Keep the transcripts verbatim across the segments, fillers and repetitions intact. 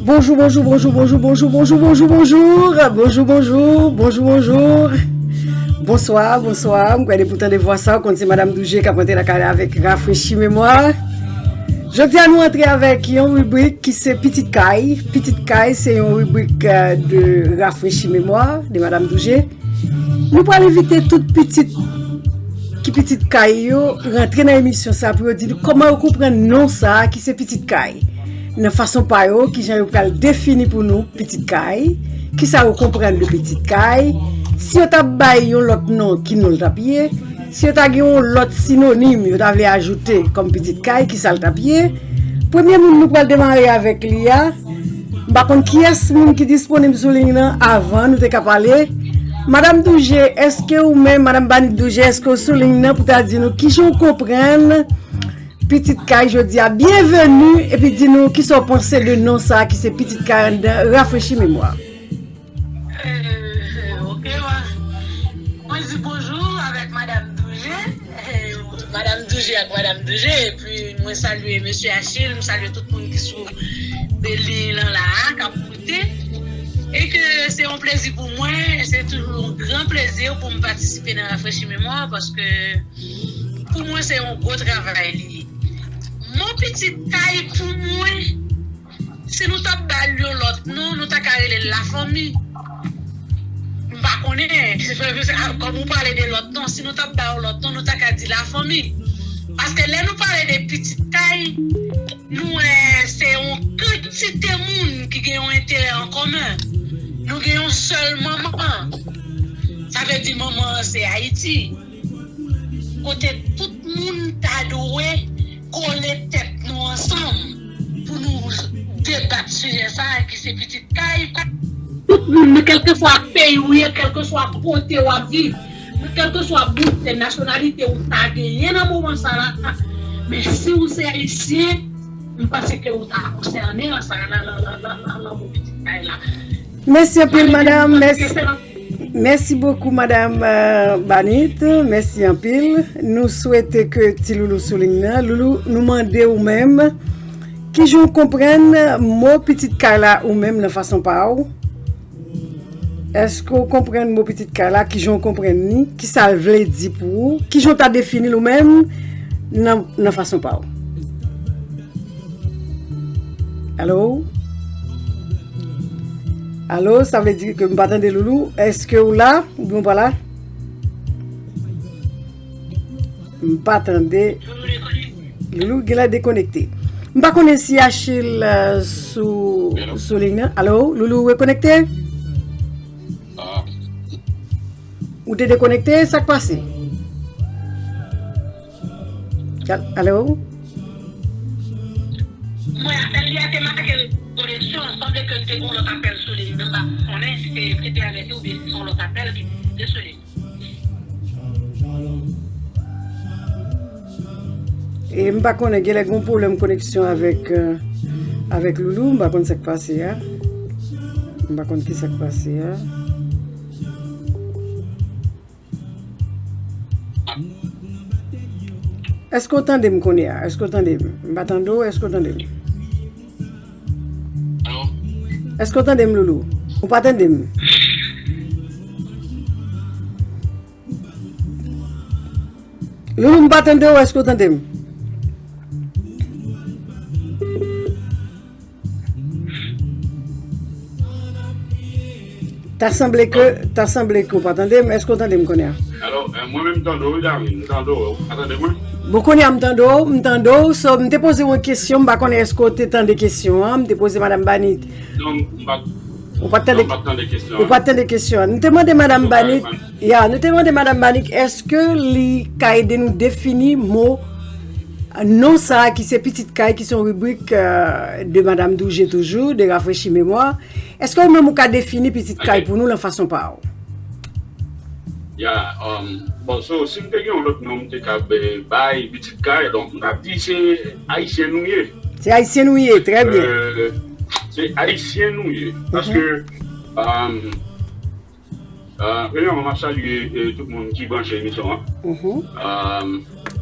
Bonjou, bonjou, bonjou, bonjou, bonjou, bonjou, bonjou, bonjou. Bonjou, bonjou, bonjou, bonjou. Bonswa, bonswa. M kwè depi w tande vwa sa, w konn se Madanm Douje k ap rantre lakay la avèk Rafrechi Memwa. Jodi a, nou antre avèk yon ribrik ki se Pitit Kay. Pitit Kay se yon ribrik, euh, de rafrechi memwa de Madanm Douje. Nou pral envite tout pitit ki pitit kay yo rantre nan emisyon sa pou yo di nou kòman yo konprann non sa a ki se Pitit Kay. Nan fason pa yo, kijan yo pral defini pou nou Pitit Kay, kisa yo konprann de Pitit Kay, si yo t ap bay yon lòt non, ki non l t ap ye, si yo ta gen yon lòt sinonim yo ta vle ajoute kòm Pitit Kay, kisa l t ap ye. Premye moun nou pral demare avèk li a, m pa konn kiyès moun ki disponib sou liy nan avan nou te ka pale. Madanm Douje, èske ou menm, Madanm Banit Douje, èske w sou liy nan pou ta di nou kijan w konprann Pitit Kay jodi a? Byenveni, epi di nou kisa w panse de non sa a ki se Pitit Kay anndan Rafrechi Memwa. Euh, ok, wa. Mwen di bonjou avèk Madanm Douje. Eh, Madanm Douje ak Madanm Douje, epi mwen salye Mesye Achille, m salye tout moun ki sou de liy lan la a, k ap koute. E ke se yon plezi pou mwen, se toujou yon gran plezi pou m patisipe nan Rafrechi Memwa, paske pou mwen se yon gwo travay li ye. Mon Pitit Kay pou mwen, si nou t ap ba l yon lòt non, nou ta ka rele l Lafanmi. M pa konnen, kòm ou pale de lòt non, si nou t ap ba yon lòt non, nou ta ka di Lafanmi. Paske lè nou pale de Pitit Kay, nou wè se yon kantite moun ki gen yon enterè an komen. Nou gen yon sèl manman. Sa vle di manman an se Ayiti. Kote tout moun ta dwe kole tèt nou ansanm pou nou debat sijè sa a ki se Pitit Kay. Tout moun, kèlkeswa peyi w ye, kèlkeswa kote w ap viv, kèlkeswa bout tè, nasyonalite ou ta genyen nan moman sa la, men si w se ayisyen, m panse ke ou ta konsène nan sa, nan, nan, nan, nan, nan, nan mo Pitit Kay la. Mèsi anpil, madanm. Mèsi. Mèsi bokou, madanm, euh, Banit. Mèsi anpil. Nou swete ke Ti Loulou sou liy nan. Loulou, nou mande ou menm, kijan w konprann mo Pitit Kay la ou menm nan fason pa w? Èske w konprann mo Pitit Kay la? Kijan w konprann li? Kisa l vle di pou ou? Kijan w ta defini l ou menm nan, nan fason pa w? Alo? Alo, sa vle di ke m pa tande Loulou. Èske w la? Oubyen w pa la? M pa tande. Loulou genlè dekonekte. M pa konnen si Achille, euh, sou, sou liy nan. Alo, Loulou rekonekte? Ou te dekonekte, sa k pase? Al-, alo? Mwen, apèl li a te make koneksyon, sanble ke l te gen yon lòt apèl sou liy nan, m pa konnen si se, se te avèk ou oubyen si se yon lòt apèl ki te sou liy. E m pa konnen, genlè gen yon pwoblèm koneksyon avèk, euh, avèk Loulou, m pa konn sa k pase a. M pa konn ki sa k pase a. Èske w tande m kounye a? Èske w tande m? M pa tande w, èske w tande m? Alo? Èske w tande m, Loulou? Ou pa tande m? Loulou, m pa tande w, èske w tande m? Ta sanble ke, ta sanble ke w pa tande m. Èske w tande m kounye a? Alo, eh, mwen menm m tande w, wi, Darline. M tande w. Ou pa tande mwen? Bon, kounye a m tande w, m tande w. So, m te poze w yon kesyon, m pa konnen èske w te tande kesyon an. M te poze Madanm Banit. Non, m pa, ou pa t tande, non, m pa t tande kesyon an. Ou pa t tande kesyon an. M te mande Madanm Banit, ya, nou te mande Madanm Banit, èske li ka ede nou defini mo non sa a ki se Pitit Kay, ki se yon ribrik, euh, de Madanm Douje toujou, de Rafrechi Memwa. Èske ou menm ou ka defini Pitit Kay pou nou nan fason pa w? Ya, um, bon, so, si m te gen yon lòt non, m te ka, eh, bay Pitit Kay, donk, m t ap di se Ayisyen nou ye. Se Ayisyen nou ye, trè byen. Euh, se Ayisyen nou ye. Paske, um, Euh, premyèman, m ap salye, eh, tout moun ki branche emisyon an. Mhm. Euh,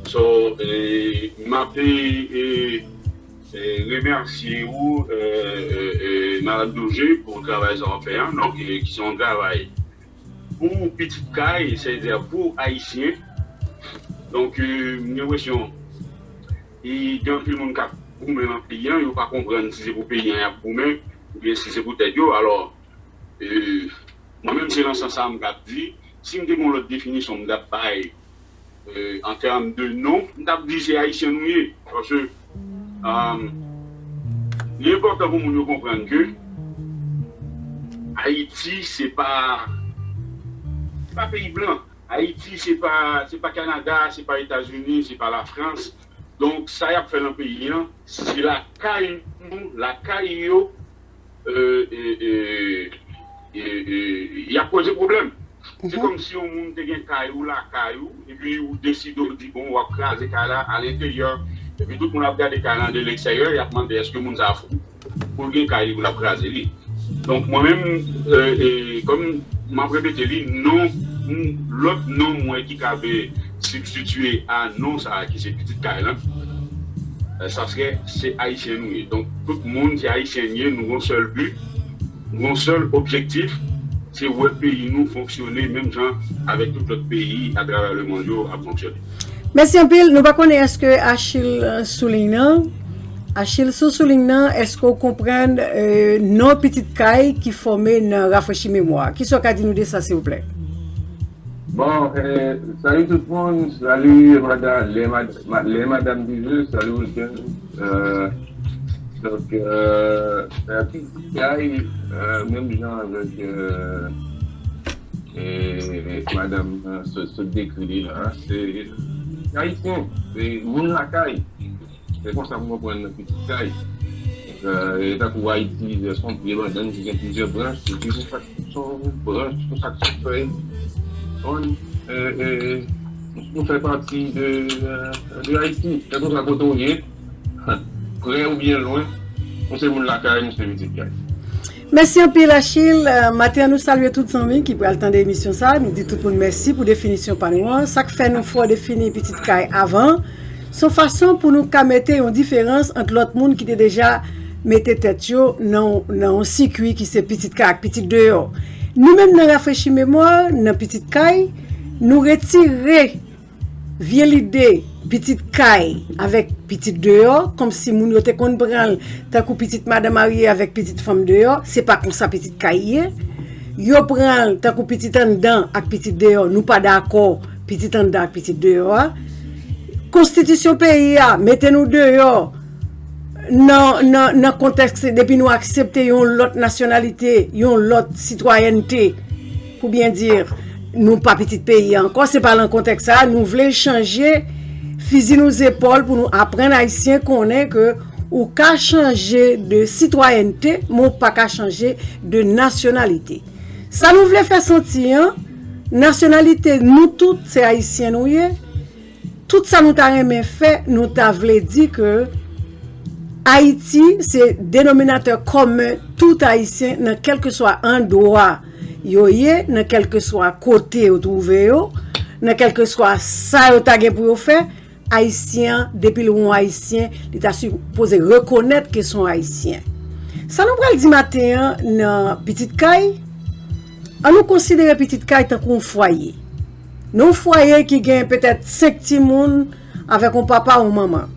so, eh, m ap, eh, eh, e, remèsye ou, e, e, e, Madanm Douje, pou travay sa w ap fè an, donk, e, ki se yon travay pou pitit kay, sètadi pou Ayisyen. Donk, e, m gen enpresyon, e, gen anpil moun k ap goumen nan peyi an, yo pa konprann si se pou peyi an y ap goumen, oubyen si se pou tèt yo. Alò, e, mwen menm se nan sans sa m t ap di, si m te gen yon lòt definisyon m t ap bay, e, an tèm de non, m t ap di se Ayisyen nou ye. Paske, um, li enpòtan pou moun yo konprann ke Ayiti, se pa, se pa peyi blan. Ayiti, se pa, se pa Kanada, se pa Etazini, se pa Lafrans. Donk, sa y ap fè nan peyi an, se lakay nou, lakay yo, e, e, e, e, e, y ap poze pwoblèm. Se kòm si yon moun te gen kay ou lakay ou, epi ou deside ou di, bon, w ap kraze kay la alenteryè, epi tout moun ap gade kay la de leksteryè, y ap mande èske moun sa a fou pou l gen kay li pou l ap kraze li. Donk, mwen menm, e, e, kòm m ap repete li, non, m, lòt non mwen ki ka be sibstitye a non sa a ki se pitit kay lan, e, sa sre se Ayisyen nou ye. Donk, tout moun se Ayisyen n ye, nou gon sèl bi, nou gon sèl objektif, se wè peyi nou fonksyone menm jan avèk tout lòt peyi atravè lemonn yo ap fonksyone. Mèsi anpil. Nou pa konnen èske Achille, e, sou liy nan. Achille, si w sou liy nan, èske w konprann, e, non pitit kay ki fòme nan Rafrechi Memwa? Kisa w ka di nou de sa, silvouplè? Bon, e, salut tout le monde, salut madame, les mad-, ma-, les madame du jeu, salut Wilken. E, donk, e, e, pitit kay, e, menm jan avèk, e, e, madanm, e, sot, sot dekri li la, se Ayisyen, se moun lakay. Se konsa m konprann nan pitit kay. Donk, e, e tankou Ayiti, se yon pye bandann ki gen plizyè branch, epi se sa k se yon branch, se sa k se yon fèy. Bon, e, e, nou fè pati de, e, de Ayiti. Kèlkeswa kote w ye, prè oubyen lwen, nou se moun lakay, nou se pitit kay. Mèsi anpil, Achille. E, maten an, nou salye tout zanmi ki pral tande emisyon sa a. Nou di tout moun mèsi pou definisyon pa nou an. Sa k fè nou fò defini pitit kay avan, se yon fason pou nou ka mete yon diferans ant lòt moun ki te deja mete tèt yo nan, nan yon sikui ki se pitit kay ak pitit deyò. Nou menm nan Rafrechi Memwa, nan pitit kay, nou retire vye lide pitit kay avèk pitit deyò, kòmsi moun yo te konn pran l tankou pitit madan marye avèk pitit fanm deyò. Se pa konsa pitit kay ye. Yo pran l tankou pitit anndan ak pitit deyò. Nou pa dakò pitit anndan ak pitit deyò a. Konstitisyon peyi a mete nou deyò nan, nan, nan kontèks depi nou aksepte yon lòt nasyonalite, yon lòt sitwayènte, pou byen di, nou pa pitit peyi a ankò, se pa nan kontèks sa a, nou vle chanje fizi nou zepòl pou nou aprann Ayisyen konnen ke ou ka chanje de sitwayènte, men ou pa ka chanje de nasyonalite. Sa nou vle fè santi an, nasyonalite nou tout, se Ayisyen nou ye. Tout sa nou ta renmen fè, nou ta vle di ke Ayiti se denominatè kòmen tout Ayisyen nan kèlkeswa andwa yo ye, nan kèlkeswa kote yo twouve yo, nan kèlkeswa sa yo ta gen pou yo fè. Ayisyen an, depi l yon Ayisyen, li ta sipoze rekonèt ke se yon Ayisyen. Sa nou pral di maten an nan Pitit Kay, ann nou konsidere Pitit Kay tankou yon fwaye. Nan yon fwaye ki gen petèt senk timoun avèk yon papa, yon manman.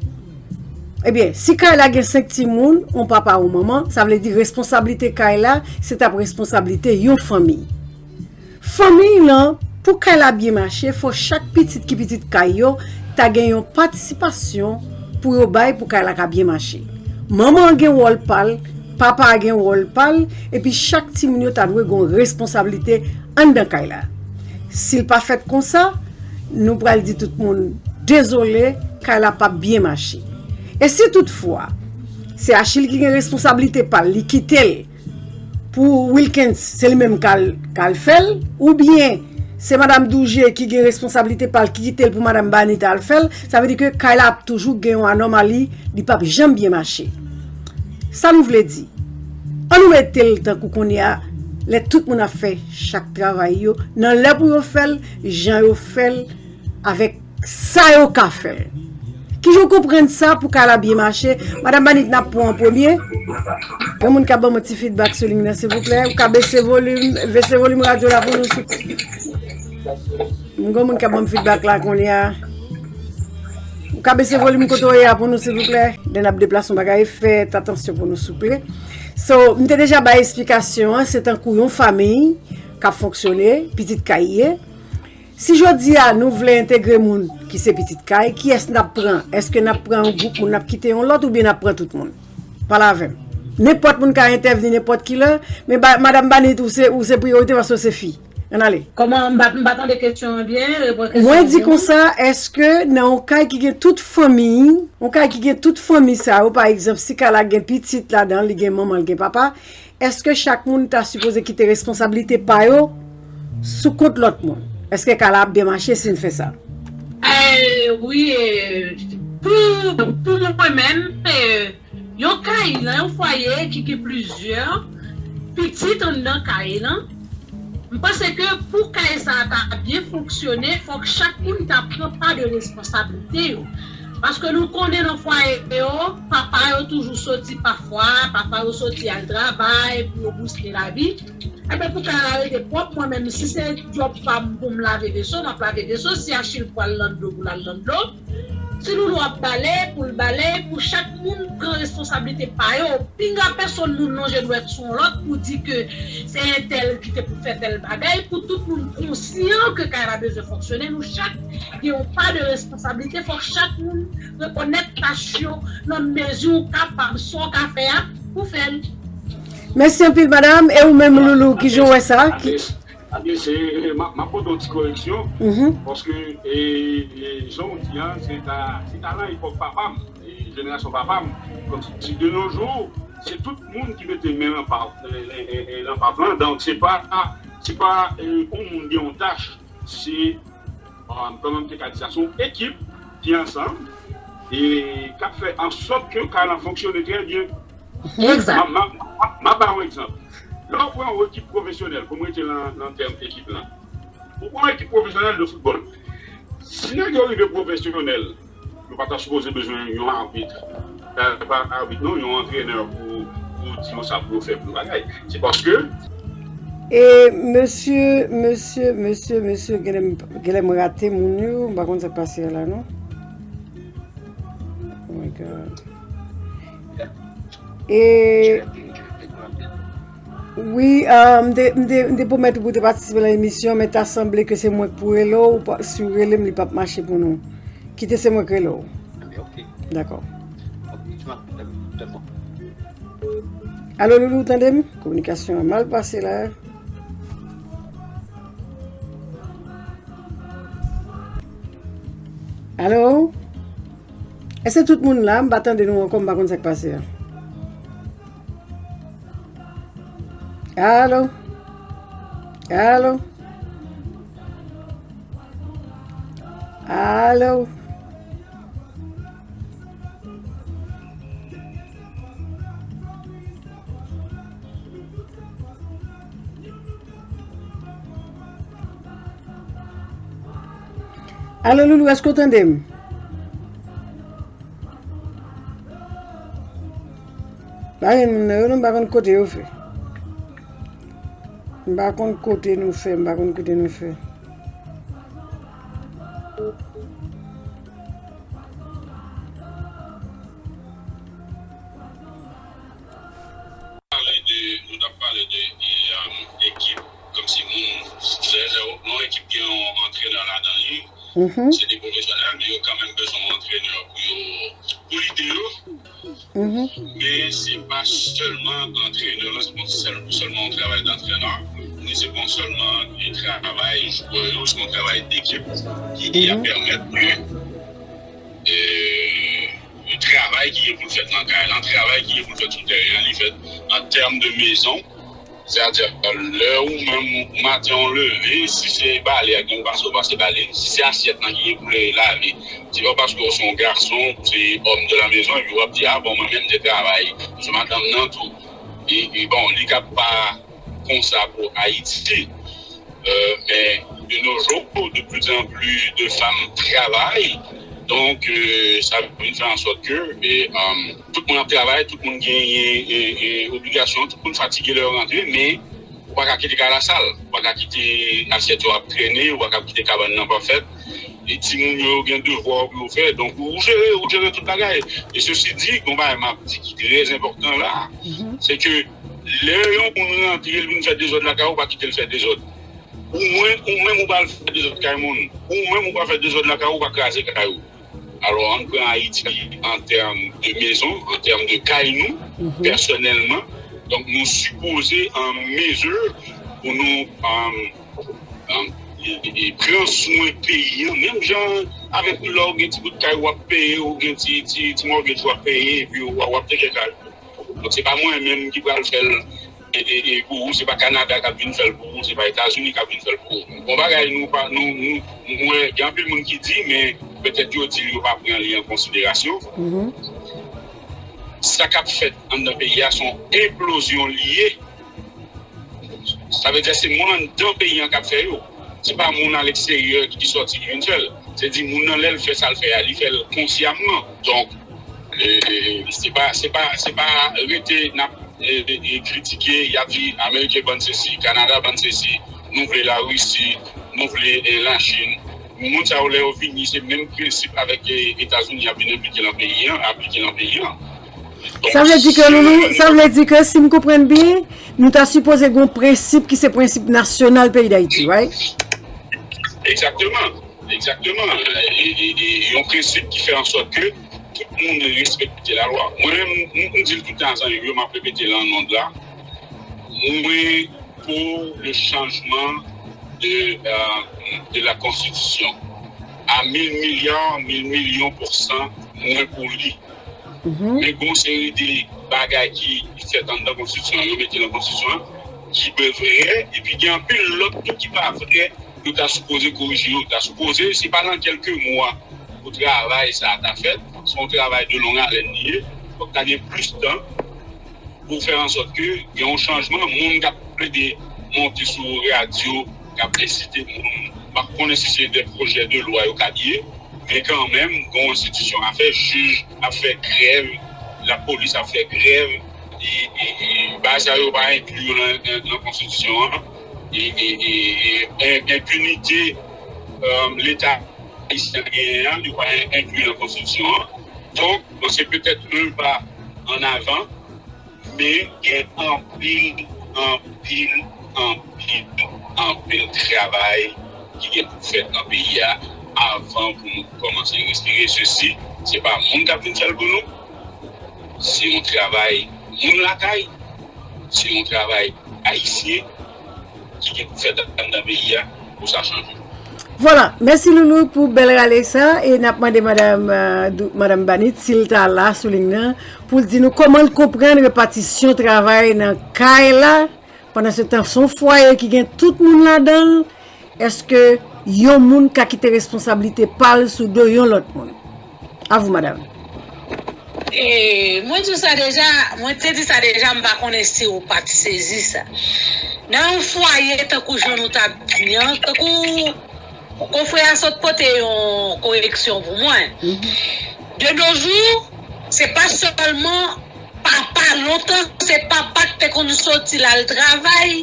Ebyen, si kay la gen senk timoun, yon papa, yon manman, sa vle di responsablite kay la, se t ap responsablite yon fanmi. Fanmi lan, pou kay la byen mache, fò chak pitit ki pitit kay yo ta gen yon patisipasyon pou yo bay pou kay la ka byen mache. Manman an gen wòl pa l, papa a gen wòl pa l, epi chak timoun yo ta dwe gen yon responsablite anndan kay la. Si l pa fèt konsa, nou pral di tout moun dezole, kay la p ap byen mache. E si toutfwa, se Achille ki gen responsablite pa l, li kite l pou Wilkens, se li menm k al, k al fè l, oubyen se Madanm Douje ki gen responsablite pa l ki kite l pou Madanm Banita al fè l, sa vle di ke kay la ap toujou gen yon anòmali, li p ap janm byen mache. Sa nou vle di? Ann nou mete l tankou kounye a, lè tout moun ap fè chak travay yo, nan lè pou yo fè l, jan yo fè l, avèk sa yo ka fè l. Kijan w konprann sa pou kay la byen mache? Madanm Banit, n ap pran an premye. Gen moun k ap ban mwen ti feedback sou liy nan, silvouplè. Ou ka bese volim, bese volim radyo la pou nou, souple. Gen moun k ap ban m feedback la kounye a. Ou ka bese volim kote w ye a pou nou, silvouplè. Lè n ap deplase yon bagay, fè atansyon pou nou, souple. So, m te deja bay esplikasyon an, se tankou yon fanmi k ap fonksyone, pitit kay ye. Si jodi a nou vle entegre moun ki se pitit kay, kiyès n ap pran? Èske n ap pran yon gwoup moun, n ap kite yon lòt, oubyen n ap pran tout moun? Pale avè m. Nenpòt moun ka entèvni nenpòt ki lè, men ba, Madanm Banit, ou se, ou se priyorite paske w se fi. Ann ale. Kòman, m pa, m pa tande kesyon an byen, reprann kesyon an byen. Mwen di konsa, èske nan yon kay ki gen tout fanmi, yon kay ki gen tout fanmi sa yo, pa egzanp, si kay la gen pitit ladan, li gen manman, li gen papa, èske chak moun ta sipoze kite responsablite pa yo sou kont lòt moun? Èske kay la ap byen mache si n fè sa? Eh, wi, eh, pou, pou mwen menm, eh, yon kay lan, yon fwaye ki gen plizyè pitit anndan kay lan, m panse ke pou kay sa a ta byen fonksyone, fòk chak moun ta pran pa de responsablite yo. Paske nou konnen nan fwaye yo, papa yo toujou soti pafwa, papa yo soti al travay pou yo bouske lavi. Enben, pou kay la rete pwòp, mwen menm, si se djòb pa m pou m lave veso, m ap lave veso. Si Achil pral nan dlo, pou l al nan dlo. Si Loulou ap bale, pou l bale, pou chak moun pran responsablite pa yo. Pinga pèsonn moun lonje dwèt sou yon lòt pou di ke se entèl ki te pou fè tèl bagay, pou tout moun konsyan ke kay la bezwen fonksyone, nou chak gen yon pa de responsablite, fòk chak moun rekonèt tach yo nan mezi w kapab, sa w ka fè a, pou fè l. Mèsi anpil, madanm. E ou menm, Loulou, kijan w wè sa? Ki Ade, se, m ap, m ap pote yon ti koreksyon, paske, e, e, jan w di a, se ta, se ta nan epòk papa m, e, jenerasyon papa m. Kòmsi de nos jours, se tout moun ki mete men nan pa, e, e, e, e, nan pap lan. Donk, se pa, se pa, e, yon moun gen yon tach, se, e, kòman m te ka di sa, se yon ekip ki ansanm e k ap fè an sòt ke kay lan fonksyone trè byen. Egzak. M a, m a, m a ba yon egzanp. Lè w pran yon ekip pwofesyonèl, pou m rete nan, nan tèm ekip lan, ou pran yon ekip pwofesyonèl de foutbòl. Si nèg yo rive pwofesyonèl, yo pa ta sipoze bezwen yon abit. E, pa abit non, yon antrenè pou, pou di yo sa pou yo fè, pou yo bagay. Se paske E mesye, mesye, mesye, mesye, genlè m, genlè m rate moun yo, m pa konn sa k pase a la non. Oh my God. E wi, ah, m te, m te, m te pwomèt ou pou te patisipe nan emisyon, men ta sanble ke se mwen k pou rele w, ou pa, si w rele m, li p ap mache pou nou. Kite se mwen k rele w. Dakò. Alo, Loulou, ou tande m? Kominikasyon an mal pase la. Alo? Èske tout moun la? M pa tande nou ankò, m pa konn sa k pase a. Alo? Alo? Alo? Alo, Loulou, èske w tande m? Pa gen moun nan yo non, m pa konn kote yo fè. M pa konn kote nou fè, m pa konn kote nou fè. Pale de, nou t ap pale de, e, um, ekip, kòmsi moun, lè, lè yon ekip gen yon antrenè ladan li, se de pwofesyonèl, men yo kanmenm bezwen yon antrenè pou yo, pou lide yo. Men se pa sèlman antrenè lan, se pa sèl, sèlman yon travay dantrenè, men se pa sèlman yon travay jwè yo, se yon travay dekip ki, ki ap pèmèt ke, e, travay ki gen pou l fèt nan kay lan, travay ki gen pou l fèt sou teren an, li fèt an tèm de mezon. Sètadi, lè ou menm, maten w leve, si se bale a gen pou pase, ou pase bale. Si se asyèt lan ki gen pou lave, se pa paske w se yon gason, ou se homme de la maison, epi w ap di, a bon, mwen menm m te travay, se madanm nan tou. E, e bon, li ka pa konsa pou Ayiti. Euh, mais de nos jours, de plus en plus de femmes travaillent. Donk, euh, sa vin fè an sòt ke, euh, tout moun ap travay, tout moun genyen, euh, euh, obligasyon, tout moun fatige lè yo rantre, men ou pa ka kite kay la sal, ou pa ka kite asyèt yo ap trennen, ou pa ka kite kabann nan pa fèt. E timoun yo gen devwa pou yo fè. Donk, ou jere, ou jere tout bagay. E sesi di, gon bagay m ap di ki trè enpòtan la, se ke lè yon moun rantre, l vin fè dezòd lakay ou, pa kite l fè dezòd. Ou mwen, ou menm ou pa al fè dezòd kay moun. Ou menm ou pa fè dezòd lakay ou, ou pa kraze kay ou. Alò, ann pran Ayiti an tèm de mezon, an tèm de kay nou, pèsonèlman. Donk, nou sipoze an mezi pou nou, um, um, e, e, e pran swen peyi an. Menm jan avèk lè w gen ti bout kay w ap peye, ou gen ti, ti, ti mortgage w ap peye, epi w, w ap teke kay. Donk, se pa mwen menm ki pral fè l e, e, e pou ou, se pa Kanada k ap vin fè l pou ou, se pa Etazini k ap vin fè l pou ou. Bon bagay, nou pa, nou, nou, mwen, gen anpil moun ki di, men petèt yo di l, yo pa pran li an konsiderasyon. Sa k ap fèt anndan peyi a, se yon enplozyon li ye. Sa vle di, se moun anndan peyi an k ap fè yo. Se pa moun aleksteryè ki sòti ki vin fè l. Se di moun nan, lè l fè sa l fè a, li fè l konsyamman. Donk, e, e, e, se pa, se pa, se pa rete n ap, e, e, e, kritike, y ap di Ameriken bann sesi, Kanada bann sesi, nou vle Larisi, nou vle, e, Lachin. Moun sa yo, lè yo vini, se menm prensip avèk, e, Etazini ap vin enplike nan peyi an, aplike nan peyi an. Donk, Sa vle di ke, si Loulou, sa vle di ke, si m konprann byen, nou ta sipoze gen yon prensip ki se prensip nasyonal peyi Dayiti, right? Egzakteman. Egzakteman. E, e, e, yon prensip ki fè an sòt ke tout moun respekte lalwa. Mwen menm, m, m di l tout tan, zanmi m yo, m ap repete l an onn la. Mwen pou le changement de, euh, de la constitution. A mil milya, mil milyon pou san, mwen pou li. Men gon seri de bagay ki fèt anndan konstitisyon an, yo mete nan konstitisyon an, ki pa vrè, epi gen anpil lòt tou ki pa vrè, yo ta sipoze korije yo, ta sipoze, se pa nan kèlke mwa pou travay sa a ta fèt, se yon travay de long haleine li ye, fòk ta gen plis tan pou fè an sòt ke gen yon chanjman, moun k ap plede monte sou radyo, k ap ensite moun, m pa konnen si se de pwojè de lwa yo ka ye, men kanmenm, gen yon enstitisyon a fè, jij ap fè grèv, lapolis ap fè grèv, e, e, e bagay sa yo pa enkli yo nan, nan, nan konstitisyon an, e, e, e, e, en-, enpinite, euh, Leta ayisyen genyen an, yo pa en-, enkli nan konstitisyon an. Donk, bon, se petèt yon pa an avan, men gen anpil, anpil, anpil, anpil travay ki gen pou fèt nan peyi a avan pou nou kòmanse respire. Sesi, se pa moun k ap vin fè l pou nou. Se yon travay moun lakay, se yon travay ayisyen ki gen pou fèt anndan peyi a pou sa chanje. Vwala, mèsi Loulou pou bèl rale sa, e n ap mande madanm, euh, Dou-, madanm Banit, si l ta la sou liy nan, pou l di nou kòman l konprann repatisyon travay nan kay la, pandan se tan se yon fwaye ki gen tout moun ladan l, èske yon moun ka kite responsablite pa l sou do yon lòt moun? A vous, madame. E, mwen di w sa deja, mwen te di sa deja, m pa konnen si w pa t sezi sa. Nan yon fwaye, tankou jan nou t ap di an, tankou konfrè a sot pote yon koreksyon pou mwen. De nos jours, se pa sèlman papa, lontan, se papa ki te konn soti l al travay,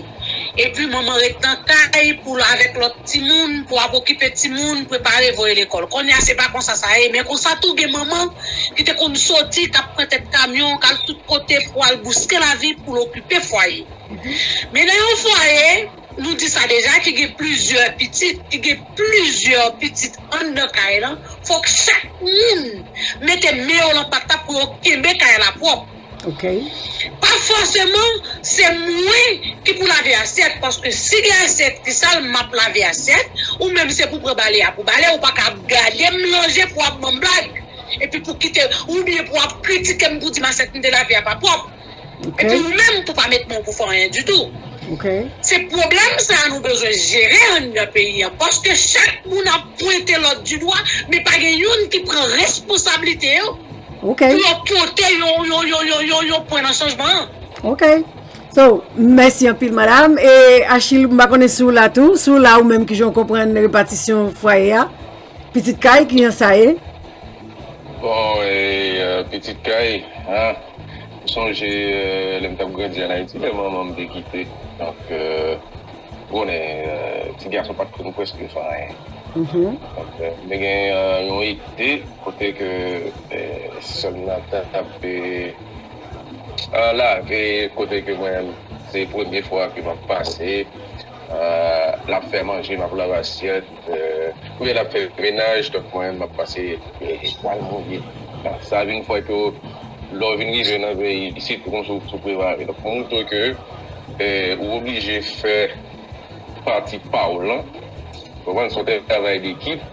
epi manman ret nan kay pou l avèk lòt timoun, pou ap okipe timoun, prepare voye lekòl. Kounye a, se pa konsa sa ye, men konsa tou gen manman ki te konn soti, k ap pran tèt kamyon, k al tout kote pou al bouske lavi, pou l okipe fwaye. Men nan yon fwaye, nou di sa deja, ki gen plizyè pitit, ki gen plizyè pitit anndan kay lan, fòk chak moun mete men yo lan pat la pou yo kenbe kay la pwòp. Ok. Pa fòseman se mwen ki pou lave asyèt, paske si gen asyèt ki sal, m ap lave asyèt, ou menm se pou pran balye a pou bale, ou pa ka ap gade m nan je pou ap ban m blag, epi pou kite, oubyen pou ap kritike m pou di m asyèt m te lave a pa pwòp. Ok. Epi ou menm pou pa met men w pou fè anyen ditou. Ok. Se pwoblèm sa a nou bezwen jere anndan peyi an, paske chak moun ap pwente lòt di dwa, men pa gen youn ki pran responsablite yo Ok. pou yo pote yon, yon, yon, yon, yon, yon pwen nan chanjman an. Ok. So, mèsi anpil, madam. E Achille, m pa konnen si w la tou, si w la ou menm ki jan w konprann repatisyon fwaye a, pitit kay, kijan sa ye? Bon, e, euh, pitit kay, hein? M sonje, euh, lè m t ap grandi ann Ayiti, lè manman m te kite. Donk, euh, ou konnen, euh, ti gason pa t konn prèske fè anyen. Donk, euh, m te gen, euh, yon ete kote ke, euh, sè m nan t ap, euh, euh, lave, kote ke mwen, se premye fwa ke m ap pase, euh, l ap fè manje, m ap lave asyèt, euh, oubyen l ap fè menaj, donk mwen, m ap pase, euh, pwal mouye. Sa vin fè ke lè w vin rive nan peyi isit, ou konn sou, sou prepare. Donk, pou montre ke, euh, ou oblije fè pati pa w lan. Ou konprann? Se yon travay dekip,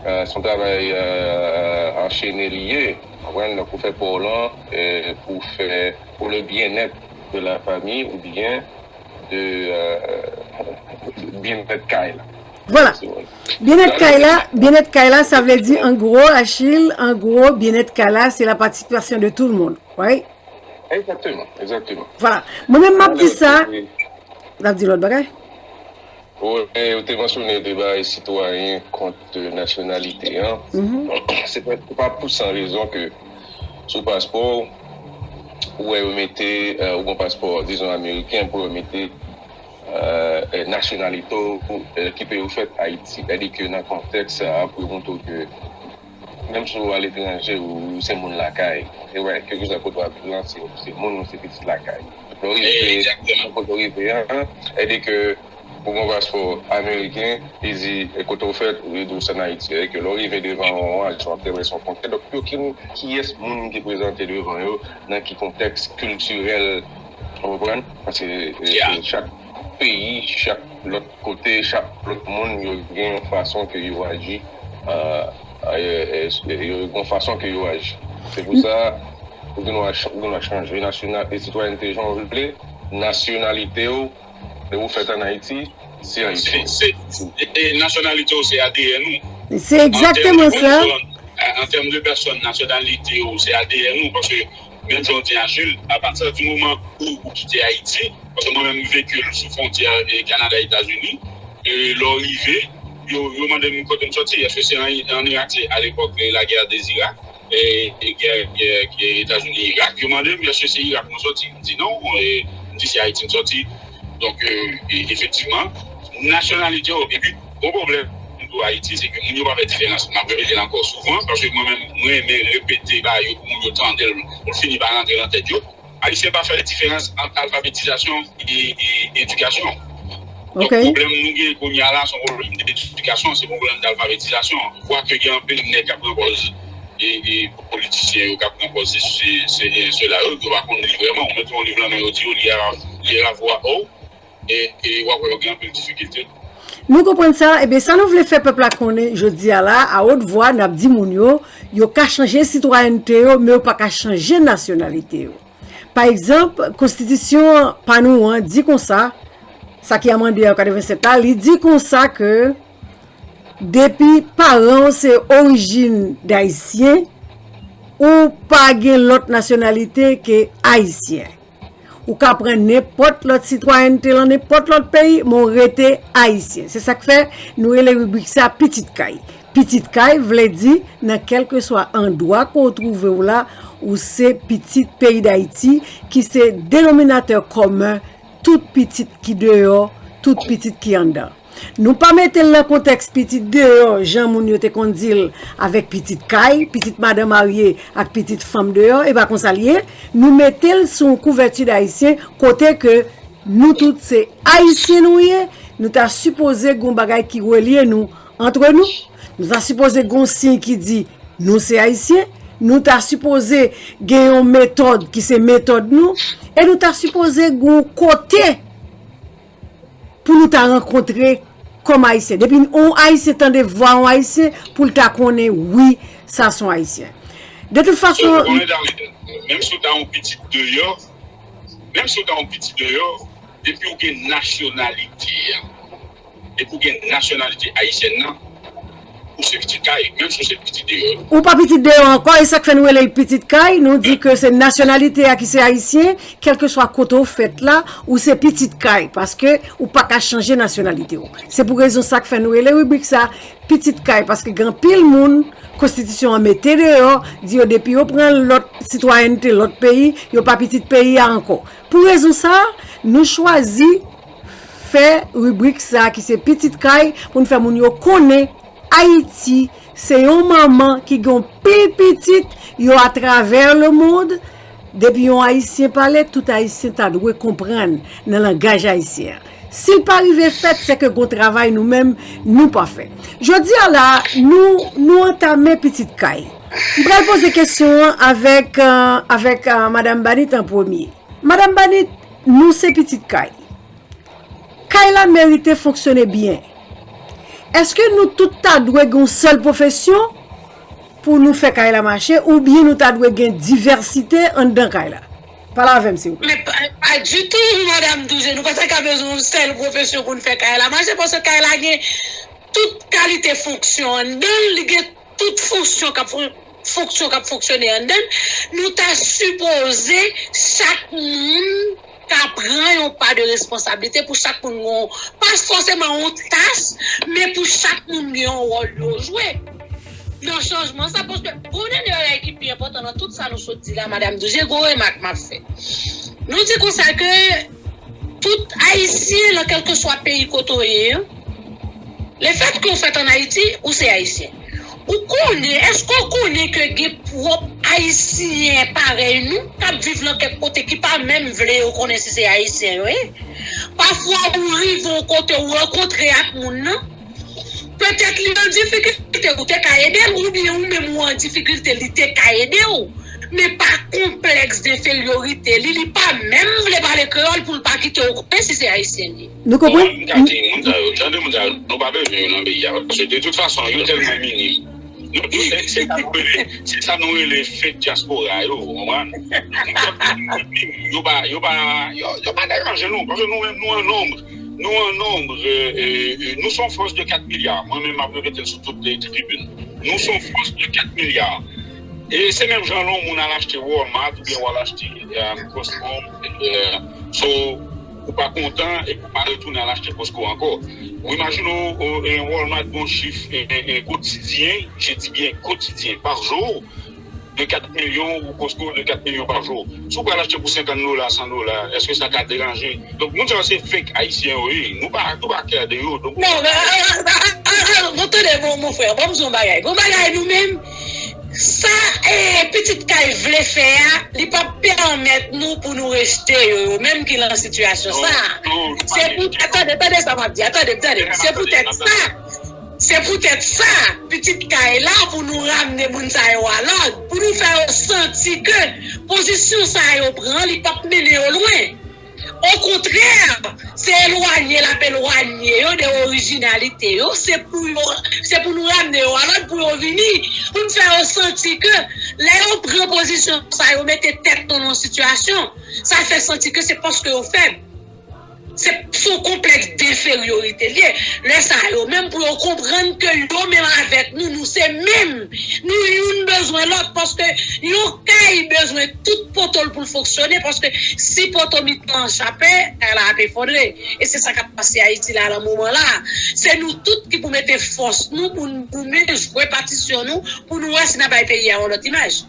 euh, se yon travay, euh, anchene li ye. Ou konprann? Donk, ou fè pa w lan, euh, pou fè, pou le bien-être de la famille oubyen de, euh, byenèt kay la. Vwala. Byenèt kay la, byenèt kay la, sa vle di, an gwo, Achille, an gwo, byenèt kay la, se la participation de tout le monde. Right? Exactement, exactement. Vwala. Mwen menm, m ap di sa. Alò, e, l ap di lòt bagay. Ou, e, ou te mansyone de bagay sitwayen kont nasyonalite an. Se pa, se pa pou san rezon ke sou paspò w, ou wè yo mete, euh, ou gen paspò, dizon, ameriken, pou yo mete, euh, euh, nasyonalite w, euh, ki peyi w fèt, Ayiti. Sètadi ke nan kontèks sa a, pou yo montre w ke menm si w aletranje, ou se moun lakay. E wè, kèlkeswa kote w ap viv lan, se, se moun ou, se pitit lakay. Lè w rive, nan kote w rive an, sètadi ke ou gen yon paspò ameriken, li di, e, kote w fèt, li di w se ann Ayiti. Sètadi ke lè w rive devan yon ajan, w ap travèse yon fwontyè. Donk, yo konn kiyès moun ki prezante devan yo, nan ki kontèks kiltirèl, ou konprann? Paske, e, e, chak peyi, chak lòt kote, chak lòt moun, yo gen yon fason ke yo aji, euh, euh, euh, yo gen yon fason ke yo aji. Se pou sa, ou gen dwa ch-, ou gen dwa chanje nasyonal-, e sitwayènte jan w vle, nasyonalite w, lè ou fèt ann Ayiti, se ayisyen. Se, se, e, e nasyonalite w, se A D N ou. Se egzakteman sa. An tèm de pèsòn, nasyonalite w, se A D N ou, paske, menm jan w di a Jules, apati di moman ou, ou kite Ayiti, paske mwen menm, m veki l sou fwontyè, e, Kanada, Etazini, e lè w rive, yo, yo mande m kote m sòti, èske se an, an Irak, se alepòk, e, lagè de Irak, e, e gè, gè, gè Etazini-Irak, yo mande m, èske se Irak mwen sòti? M di non, e, m di se Ayiti m sòti. Donk, e, e, efektivman, nasyonalite yo, epi, gwo pwoblèm pou Ayiti, se ke moun yo pa fè diferans. M ap repete l ankò souvan, paske mwen menm, mwen renmen repete bagay yo pou moun yo tande l, pou l fini pa rantre nan tèt yo. Ayisyen pa fè diferans ant alfabetizasyon e, e edikasyon. Donk, pwoblèm nou gen kounye a la, se yon pwoblèm edikasyon, se yon pwoblèm dalfabetizasyon. Kwake gen anpil nèg k ap pran pòz e, e politisyen yo k ap pran pòz se, se, se, e sela yo, yo pa konn li vrèman. Ou mete yon liv nan men yo, di yo li a, li a vwa o, e, e w ap wè yo gen anpil difikilte. Nou konprann sa, ebyen, sa nou vle fè pèp la konnen jodi a la, a wot vwa, n ap di moun yo, yo ka chanje sitwayènte yo, men yo pa ka chanje nasyonalite yo. Pa egzanp, konstitisyon pa nou an di konsa, sa ki amande an katrevennsèt la, li di konsa ke depi paran w se orijin dayisyen, ou pa gen lòt nasyonalite ke ayisyen. Ou ka pran nenpòt lòt sitwayènte lan nenpòt lòt peyi, men w rete ayisyen. Se sa k fè nou rele ribrik sa Pitit Kay. Pitit Kay vle di, nan kèlkeswa andwa ke w twouve w la, ou se pitit peyi Dayiti, ki se denominatè kòmen tout pitit ki deyò, tout pitit ki anndan. Nou pa mete l nan kontèks pitit deyò, jan moun yo te konn di l, avèk pitit kay, pitit madan marye ak pitit fanm deyò, e pa konsa l ye. Nou mete l sou yon kouvèti dayisyen, kote ke nou tout se ayisyen nou ye, nou ta sipoze gen yon bagay ki relye nou antre nou. Nou ta sipoze gen yon siy ki di nou se ayisyen. Nou ta sipoze gen yon metòd ki se metòd nou. E nou ta sipoze gen yon kote pou nou ta rankontre kòm ayisyen. Depi yon ayisyen tande vwa yon ayisyen, pou l ta konnen, wi, sa se yon ayisyen. De tout fason, menm si w ta yon pitit deyò, menm si w ta yon pitit deyò, depi w gen nasyonalite a, depi w gen nasyonalite ayisyèn nan, Ou se pitit kay, menm si w se pitit deyò. Ou pa pitit deyò ankò, e sa k fè nou rele l pitit kay, nou di ke se nasyonalite a ki se ayisyen, kèlkeswa kote w fèt la, ou se pitit kay, paske ou pa ka chanje nasyonalite w. Se pou rezon sa k fè nou rele ribrik sa pitit kay, paske gen anpil moun, konstitisyon an mete deyò, di yo depi yo pran lòt sitwayènte lòt peyi, yo pa pitit peyi a ankò. Pou rezon sa, nou chwazi fè ribrik sa ki se pitit kay pou n fè moun yo konnen Ayiti se yon manman ki gen yon pil pitit yo atravè lemond. Depi yon ayisyen pale, tout ayisyen ta dwe konprann nan langaj ayisyen an. Si l pa rive fèt, se ke gon travay nou menm nou pa fè. Jodi a la, nou, nou antame pitit kay. M pral poze kesyon an avèk, euh, avèk euh, Madanm Banit an premye. Madanm Banit, nou se pitit kay. Kay la merite fonksyone byen. Èske nou tout ta dwe gen yon sèl pwofesyon pou nou fè kay la mache, oubyen nou ta dwe gen divèsite anndan kay la? Pale avè m, silvouplè. Men pa, pa ditou, Madanm Douzé. Nou pa ta ka bezwen yon sèl pwofesyon pou n fè kay la mache, paske kay la gen tout kalite fonksyon anndan l, li gen tout fonksyon k ap fon-, fonksyon k ap fonksyone anndan l. Nou ta sipoze chak moun ta pran yon pa de responsablite, pou chak moun gen yon, pa fòseman yon tas, men pou chak moun gen yon wòl yo jwe nan chanjman sa, paske gon dènye bagay ki pi enpòtan nan tout sa nou sot di la, Madanm Douzé, gon remak m ap fè. Nou di konsa ke tout Ayisyen, nan kèlkeswa peyi kote w ye, lefètke w fèt ann Ayiti, ou se Ayisyen. Ou konnen, èske w konnen ke gen pwòp Ayisyen parèy nou k ap viv nan kèk kote ki pa menm vle yo konnen si se Ayisyen yo ye? Pafwa ou rive yon kote, ou rankontre ak moun nan, petèt li an difikilte, ou te ka ede l, oubyen ou menm ou an difikilte, li te ka ede w. Men pa konplèks denferyorite li, li pa menm vle pale kreyòl pou l pa kite w konnen si se ayisyen li ye. Nou konprann? Bon, m ka di moun sa yo, jan de moun sa yo, nou pa bezwen yo nan peyi a, paske de tout fason, yo tèlman minim. Nou, nou, se, se sa nou rele, se sa nou rele fake dyaspora yo, ou konprann? Yo pa, yo pa, yo, yo pa deranje nou, paske nou menm, nou an nonb. Nou an nonb, euh, euh, euh, nou se yon fòs de kat milya. Mwen menm, m ap repete l sou tout, euh, tribin. Nou se yon fòs de kat milya. E se menm jan lè yon moun al achte Walmart oubyen w al achte, euh, Costco, euh, so, ou pa kontan epi w pa retounen al achte Costco ankò. Ou imajine w, w, e, Walmart gon chif, e, e, e, kotidyen, je dis bien kotidyen, par jour, de kat milyon, ou Costco de kat milyon pa jou. Si w pral achte pou senkant dola, san dola, èske sa ka deranje? Donk, moun sa yo se fake ayisyen yo ye. Nou pa, nou pa kè de yo. Donk, non, men, ah, ah, ah, ah, ah, bon, tande, mon, mon frè, ban m di w yon bagay. Gon bagay nou menm, sa, eh, pitit kay vle fè a, li p ap pèmèt nou pou nou rejte yo, yo menm ki nan sitiyasyon sa. Non, non, se pou, tande, tande sa m ap di, tande, tande. Se poutèt sa. Se poutèt sa, pitit kay la, pou nou ramne moun sa yo alòd, pou nou fè yo santi ke pozisyon sa yo pran, li p ap mennen yo lwen. Okontrè, se elwanye l ap elwanye yo de orijinalite yo, se pou yo, se pou nou ramne yo alòd pou yo vini, pou n fè yo santi ke lè yo pran pozisyon sa yo, mete tèt yo nan yon sitiyasyon, sa fè santi ke se paske yo fèb. Se sou konplèks denferyorite l ye. Lè sa yo menm pou yo konprann ke yo menm avèk nou, nou se menm. Nou youn bezwen lòt, paske yon kay bezwen tout poto l pou l fonksyone, paske si poto mitan an chape, kay la ap efondre. E se sa k ap pase Ayiti la nan moman la. Se nou tout ki pou mete fòs nou pou n goumen, jwe patisyon nou, pou nou wè si n a bay peyi a yon lòt imaj.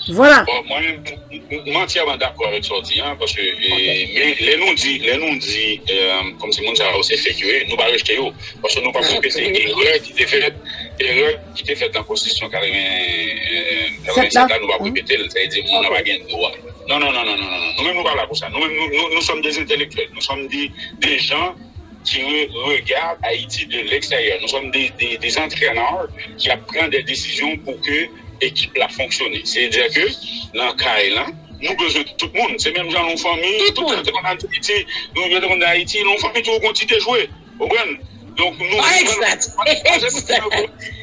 Vwala. Bon, mwen menm, m, m, m antyèman dakò avèk sa w di an, paske, e, men lè nou di, lè nou di, e, kòmsi moun sa yo se fake yo ye, nou pa rejte yo, paske nou p ap repete erè ki te fèt, erè ki te fèt nan konstitisyon katreven, e, katreven sèt la, nou p ap repete l, sa vle di moun nan pa gen dwa. Non, non, non, non, non, non, non. Nou menm nou pa la pou sa. Nou menm nou, nou, nous sommes des intellectuels, nous sommes des, des gens qui re-, regardent Haïti de l'extérieur. Nous sommes des, des, des entraîneurs qui prennent des décisions pour que ekip la fonksyone. Se di ke nan kay la, nou bezwen tout moun. Se menm jan yon fanmi, tout moun te konn Ayiti, nou yo te konn Ayiti, yon fanmi toujou gon ti dejwe. Ou konprann? Donk, nou, Pa egzat.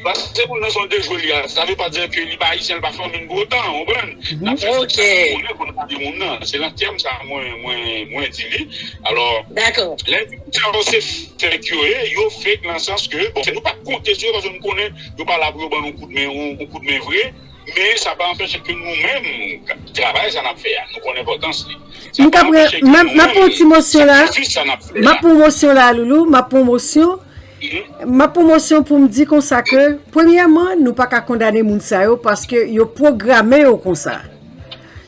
Paske moun nan se yon dejwe li a, sa vle pa di ke li pa ayisyen, li pa fanmi n pou otan, ou konprann? N ap fè sa pou konnen pou n pa di moun nan. Se nan tèm sa mwen, mwen, mwen di li. Alò, Dakò. Lè sa yo se fake yo ye, yo fake nan sans ke, bon, nou pa konte sou yo paske nou konnen yo pa la pou yo ban nou koudmen, yon koudmen vre, men sa pa anpeche ke nou menm, travay sa n ap fè a, nou konn enpòtans li. Sa M pa kapre, anpeche ke m ap nou m ap pran yon ti mosyon la. sakrifis sa n ap fè M ap a. pran yon mosyon la, Loulou. M ap pran yon mosyon. M ap pran yon mosyon pou m di konsa ke, premyèman, nou pa ka kondane moun sa yo paske yo pwograme yo konsa.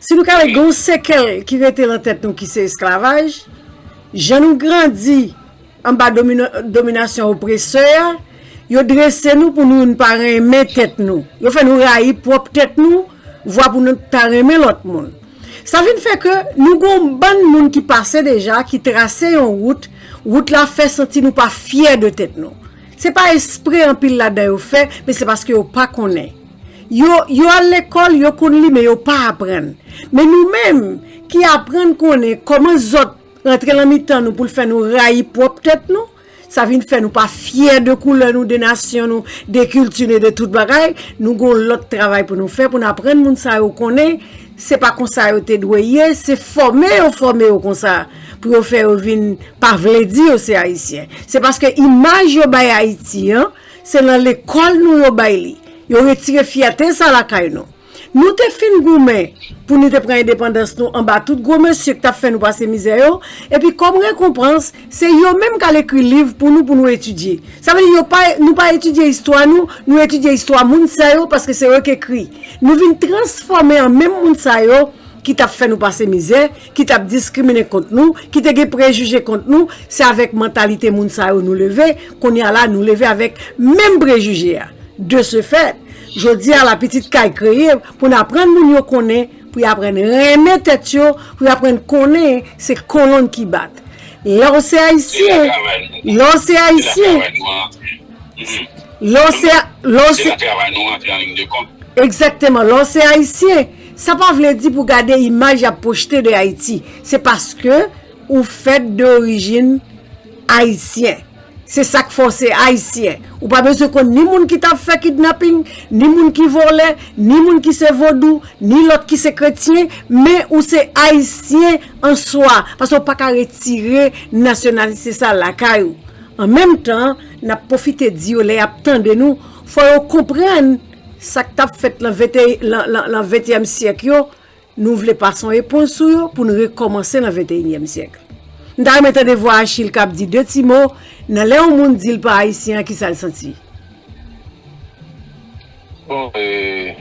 Si nou ka wè gen yon sekèl ki rete nan tèt nou ki se esklavaj, jan nou grandi anba domina- dominasyon opresè a, yo drese nou pou nou pa renmen tèt nou. Yo fè nou rayi pwòp tèt nou, vwa pou nou ta renmen lòt moun. Sa vin fè ke nou gen yon bann moun ki pase deja, ki trase yon wout, wout la fè santi nou pa fyè de tèt nou. Se pa espre anpil ladan yo fè, men se paske yo pa konnen. Yo, yo al lekòl, yo konn li, men yo pa aprann. Men nou menm, ki aprann konnen kòman zòt rantre nan mitan nou pou l fè nou rayi pwòp tèt nou, sa vin fè nou pa fyè de koulè nou, de nasyon nou, de kilti nou, de tout bagay, nou gen yon lòt travay pou nou fè, pou n aprann moun sa yo konnen, se pa konsa yo te dwe ye, se fòme yo fòme yo konsa, pou yo fè yo vin pa vle di yo se ayisyen. Se paske imaj yo bay Ayiti an, se nan lekòl nou yo bay li. Yo retire fyète sa lakay nou. Nou te fin goumen pou nou te pran endepandans nou anba tout gwo mesye ki t ap fè nou pase mizè yo, epi kòm rekonpans, se yo menm k al ekri liv pou nou, pou nou etidye. Sa vle di yo pa, nou pa etidye istwa nou, nou etidye istwa moun sa yo paske se yo k ekri. Nou vin transfòme an menm moun sa yo ki t ap fè nou pase mizè, ki t ap diskrimine kont nou, ki te gen prejije kont nou, se avèk mantalite moun sa yo nou leve, kounye a la nou leve avèk menm prejije a. De ce fait, jodi a la pitit kay kreye pou n aprann moun yo konnen, pou y aprann renmen tèt yo, pou y aprann konnen se kolonn ki bat. Lè w se ayisyen, lè w se ayisyen, lè w se, lè w se, egzakteman, lè w se ayisyen, sa pa vle di pou gade imaj y ap pwojte de Ayiti. Se paske ou fèt de orijin ayisyen. Se sa k fè w se ayisyen. Ou pa bezwen konn ni moun ki t ap fè kidnaping, ni moun ki vòlè, ni moun ki se vodou, ni lòt ki se kretyen, men ou se ayisyen an swa, paske w pa ka retire nasyonalite sa lakay ou. An menm tan, n ap pwofite di yo lè y ap tande nou, fò yo konprann sa k t ap fèt lan venteyen, lan, lan, lan ventenyèm syèk yo, nou vle pase yon eponj sou yo pou n rekòmanse nan venteyinyèm syèk. M ta renmen tande vwa Achille k ap di de ti mo nan lè yon moun di l pa ayisyen an, kisa l santi? Bon, e,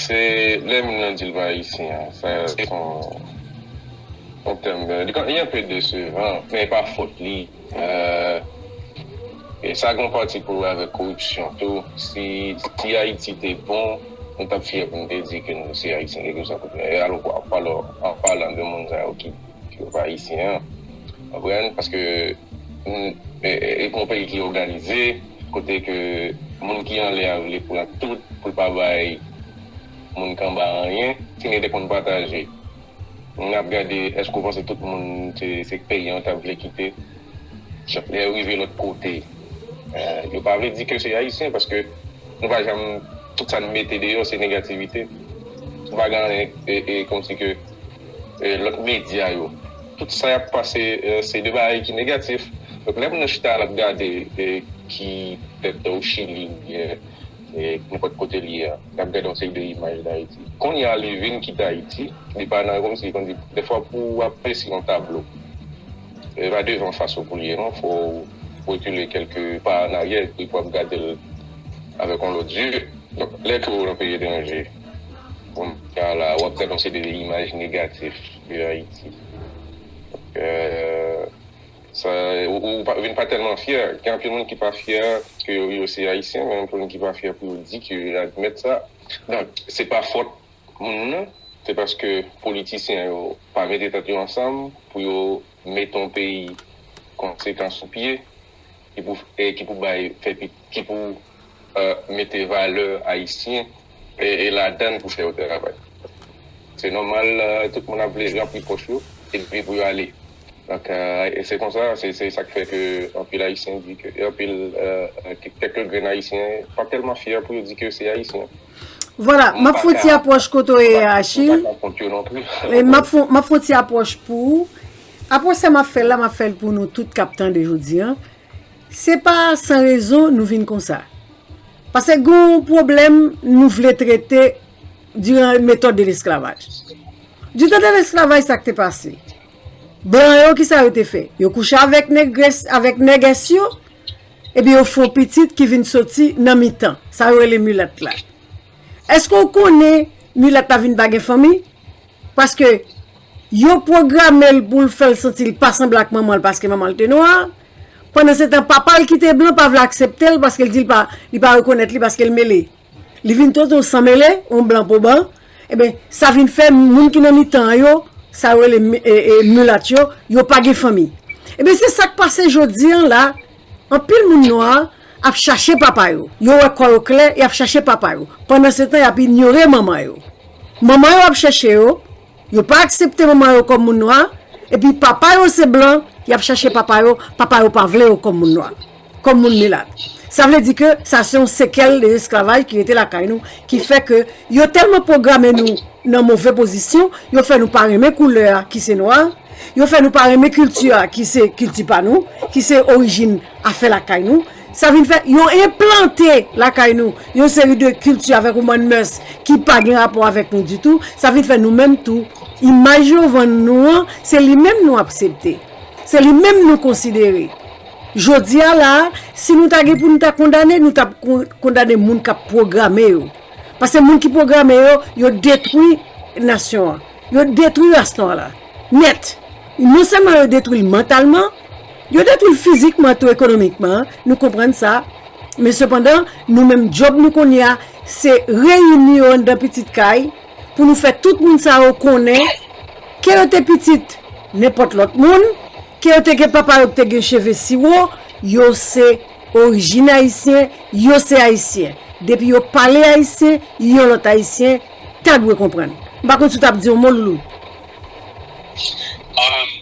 se lè moun nan di l pa ayisyen an, sa se yon, yon tèm, e, li ka- li enpe desevan, men e pa fòt li. E, e sa gen yon pati pou wè avèk koripsyon tou. Si, si Ayiti te bon, nou t ap fyè pou nou te di ke nou se ayisyen, kèlkeswa kote. E alò, an palan, an palan de moun sa yo ki, ki yo pa ayisyen an, konprann? Paske, mm, e, e, e pou yon peyi ki òganize, kote ke moun ki anlè a vle pran tout, pou l pa bay moun k anba anyen, si n te konn pataje. N ap gade, èske w panse tout moun se, se peyi an t ap vle kite? Lè yo rive lòt kote, e, yo pa vle di ke se ayisyen, paske nou pa janm, tout sa n mete deyò, se negativite. Nou pa gen anyen, e, e, kòmsi ke, e, lòt medya yo. Tout sa y ap pase, e, se de bagay ki negatif. Donk, lè moun nan chita l ap gade, e, ki pèp o Chili, oubyen, e, nenpòt kote l ye a, l ap gade yon seri de imaj d Ayiti. Kounye a, li vin kite Ayiti, li pa nan, kòmsi, kòmsi, dèfwa pou w apresye yon tablo, e pa devan fas ou pou l ye, non, fò w rekile kèlke pa an aryè, epi pou w ap gade l avèk yon lòt zye. Donk, lè ke w nan peyi etranje, bon, la, w ap gade yon seri de imaj negatif de Ayiti. Donk, e, sa, ou, ou pa, vin pa tèlman fyè. Gen anpil moun ki pa fyè ke yo, yo se ayisyen, men anpil moun ki pa fyè pou yo di ke yo admèt sa. Donk, se pa fòt moun nan, se paske politisyen yo pa mete tèt yo ansanm pou yo mete yon peyi konsekan sou pye, ki pou, e ki pou bay, fè pi, ki pou, e, mete valè ayisyen e, e ladann pou fè yo travay. Se nòmal, e, tout moun ap vle ranpli pòch yo, epi pou yo ale. Donk, e se konsa, se sa k fè ke anpil Ayisyen di ke, e anpil, kèk grenn Ayisyen pa tèlman fyè pou yo di ke yo se Ayisyen. Vwala, m ap fè yon ti apwòch kote w ye a, Achille. M ap fè yon ti apwòch pou ou. Apwòch sa m ap fè l la, m ap fè l pou nou tout k ap tande jodi a. Se pa san rezon nou vin konsa. Paske gen yon pwoblèm nou vle trete diran metòd de lesklavaj. Ditan de lesklavaj, sa k te pase? Blan yo, kisa yo te fè? Yo kouche avèk nègrès, avèk nègès yo, epi yo fè yon pitit ki vin soti nan mitan. Sa yo rele milat la. Èske w konnen milat la vin pa gen fanmi? Paske yo pwograme l pou l fè l santi l pa sanble ak manman l paske manman l te nwa. Pandan se tan, papa l ki te blan pa vle aksepte l paske l di l pa, li pa rekonèt li paske l mele. Li vin toujou san mele, yon blan po blan. Ebyen, sa vin fè moun ki nan mitan an yo, sa yo rele milat yo, yo pa gen fanmi. Ebyen, se sa k pase jodi an la, anpil moun nwa ap chache papa yo. Yo wè kò yo klè, y ap chache papa yo. Pandan se tan, y ap inyore manman yo. Manman yo ap chèche yo, yo pa aksepte manman yo kòm moun nwa, epi papa yo se blan, y ap chache papa yo, papa yo pa vle yo kòm moun nwa, kòm moun milat. Sa vle di ke sa se yon sekèl de lesklavaj ki rete lakay nou, ki fè ke yo tèlman pwograme nou nan move pozisyon, yo fè nou pa renmen koulè a ki se nwa, yo fè nou pa renmen kilti a ki se kilti pa nou, ki se orijin afè lakay nou. Sa vin fè yo enplante lakay nou yon seri de kilti avèk yon bann mès ki pa gen rapò avèk nou ditou. Sa vin fè nou menm tou, imaj yo vann nou an, se li menm nou aksepte. Se li menm nou konsidere. Jodi a la, si nou ta gen pou nou ta kondane, nou t ap kondane moun k ap pwograme yo. Paske moun ki pwograme yo, yo detwi nasyon an. Yo detwi ras nwa la. Nèt. Non sèlman yo detwi l mantalman, yo detwi l fizikman tou, ekonomikman. Nou konprann sa. Men sepandan, nou menm djòb nou kounye a, se reyini yo anndan pitit kay, pou nou fè tout moun sa yo konnen, ke yo te pitit nenpòt lòt moun, ke yo te gen papa yo ki te gen cheve siwo, yo se orijin ayisyen, yo se ayisyen. Depi yo pale ayisyen, yon lòt ayisyen ta dwe konprann. M pa konn si w t ap di yon mo, Loulou. Um,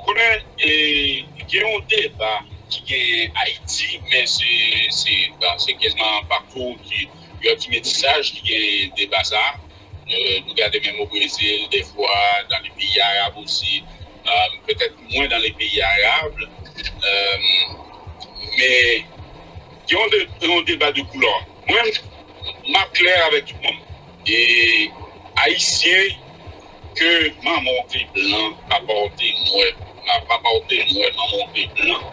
konnen, e, gen yon deba ki gen Ayiti, men se, se, bon, se kèzman patou ki, yon ti metisaj ki gen deba sa. Euh, nou gade menm o Brezil, defwa, dans les pays arabes aussi, euh, petèt mwen dans les pays arabes, euh, men gen yon de, yon deba de koulè. Mwen, m ap klè avèk tout moun. E Ayisyen, ke manman w te blan, papa w te nwè, papa w te nwè, manman w te blan.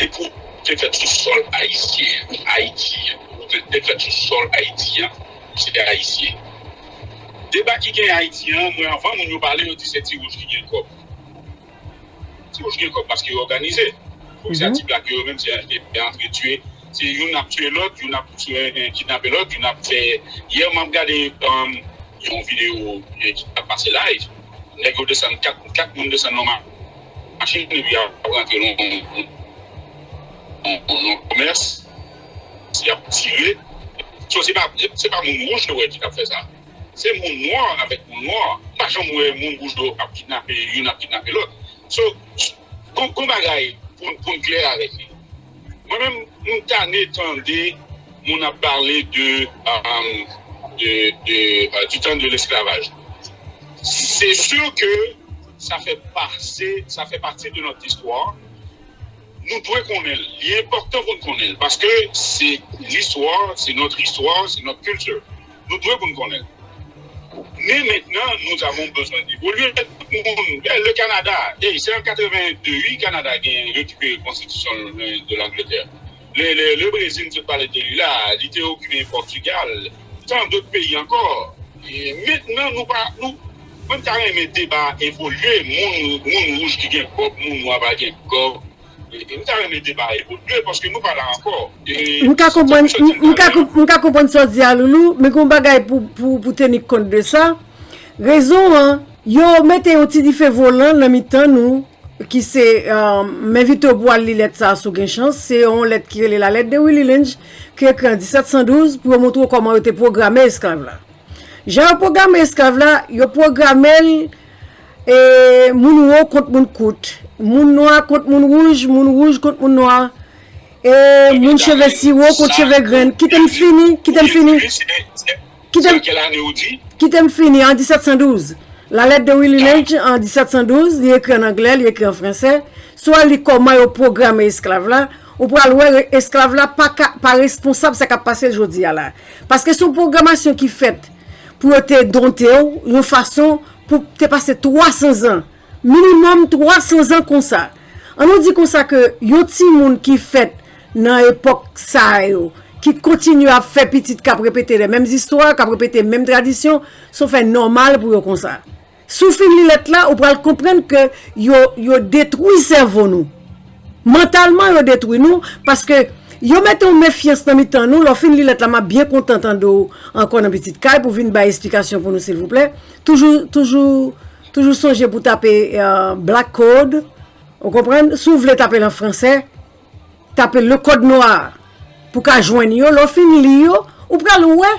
Depi w te fèt sou sòl ayisyen, Ayiti an, ou te, te fèt sou sòl Ayiti an, se te Ayisyen. Deba ki gen Ayiti an, mwen, anvan moun yo pale, yo di se ti wouj ki gen kòb. Ti wouj gen kòb paske yo òganize. Fòk se ti blak yo menm, se entretye. Se youn ap tiye lòt, youn ap kidnape lòt, youn ap fè. Yè m ap gade yon videyo ki ap pase live. Nèg yo desann, kat, kat moun desann nan machin epi y ap rantre nan yon komès. Y ap tire. So, se pa, se pa moun wouj yo wè ki t ap fè sa. Se moun nwa avèk moun nwa. M pa janm wè moun wouj yo ap kidnape, youn ap kidnape lòt. So, gon, gon bagay pou, pou n klè avèk li. Mwen menm, m tane tande moun ap pale de, um, de, de, uh, du temps de l'esclavage. C'est sûr que ça fait partie, ça fait partie de notre histoire. Nou dwe konnen l. Li enpòtan pou n konnen l. Paske se listwa, se notre histoire, c'est notre culture. Nou dwe pou n konnen l. Men mentnan, nous avons besoin d'évoluer. Tout moun, le Canada, hey, se an katrevende, wi, Kanada gen rekipere konstitisyon de l'Angleterre. Le, le, le Brezil, m sot pale de li la, li te okipe Pòtigal, tant d'autres pays encore. E mentnan, nou pa, nou, mwen ta renmen deba evolye, moun, moun wouj ki gen kòb, moun nwa pa gen kòb. E, e m ta renmen deba evolye, paske nou pa la ankò. E, M ka konprann, m, m ka konp-, m ka konprann sa w di a, Loulou, men gen yon bagay pou, pou, pou teni kont de sa. Rezon an, yo mete yon ti dife volan nan mitan nou, ki se, euh, m envite w pou w al li lèt sa a si w gen chans. Se yon lèt ki rele La Lettre de Willie Lynch, ki ekri an disèt san douz, pou yo montre w kòman yo te pwograme esklav la. Jan yo pwograme esklav la, yo pwograme l E moun wo kont moun kout. Moun nwa kont moun wouj, moun wouj kont moun nwa. E moun cheve siwo kont cheve grenn. Kite m fini, kite m fini. Kite m, kite m fini, an disèt san douz. La lettre de Willie Lynch an disèt san douz, li ekri an anglè, li ekri an fransè. Si w al li kòman yo pwograme esklav la, ou pral wè esklav la pa ka, pa responsab sa k ap pase l jodi a la. Paske se yon pwogramasyon ki fèt pou yo te donte w yon fason pou te pase twa san zan. Minimòm twa san zan konsa. An nou di konsa ke yon timoun ki fèt nan epòk sa yo, ki kontinye ap fè pitit k ap repete lè menm zistwa, k ap repete menm tradisyon, se yon fè nòmal pou yo konsa. Si w fin li lèt la, ou pral konprann ke yo, yo detwi sèvo nou. Mantalman, yo detwi nou, paske yo mete yon mefyans nan mitan nou. Lè w fin li lèt la, m ap byen kontan tande w ankò nan Pitit Kay pou vin bay esplikasyon pou nou, silvouplè. Toujou, toujou, toujou sonje pou tape, euh, Black Code. Ou konprann? Si w vle tape l an fransè, tape le code noir pou ka jwenn yo. Lè w fin li yo, ou pral wè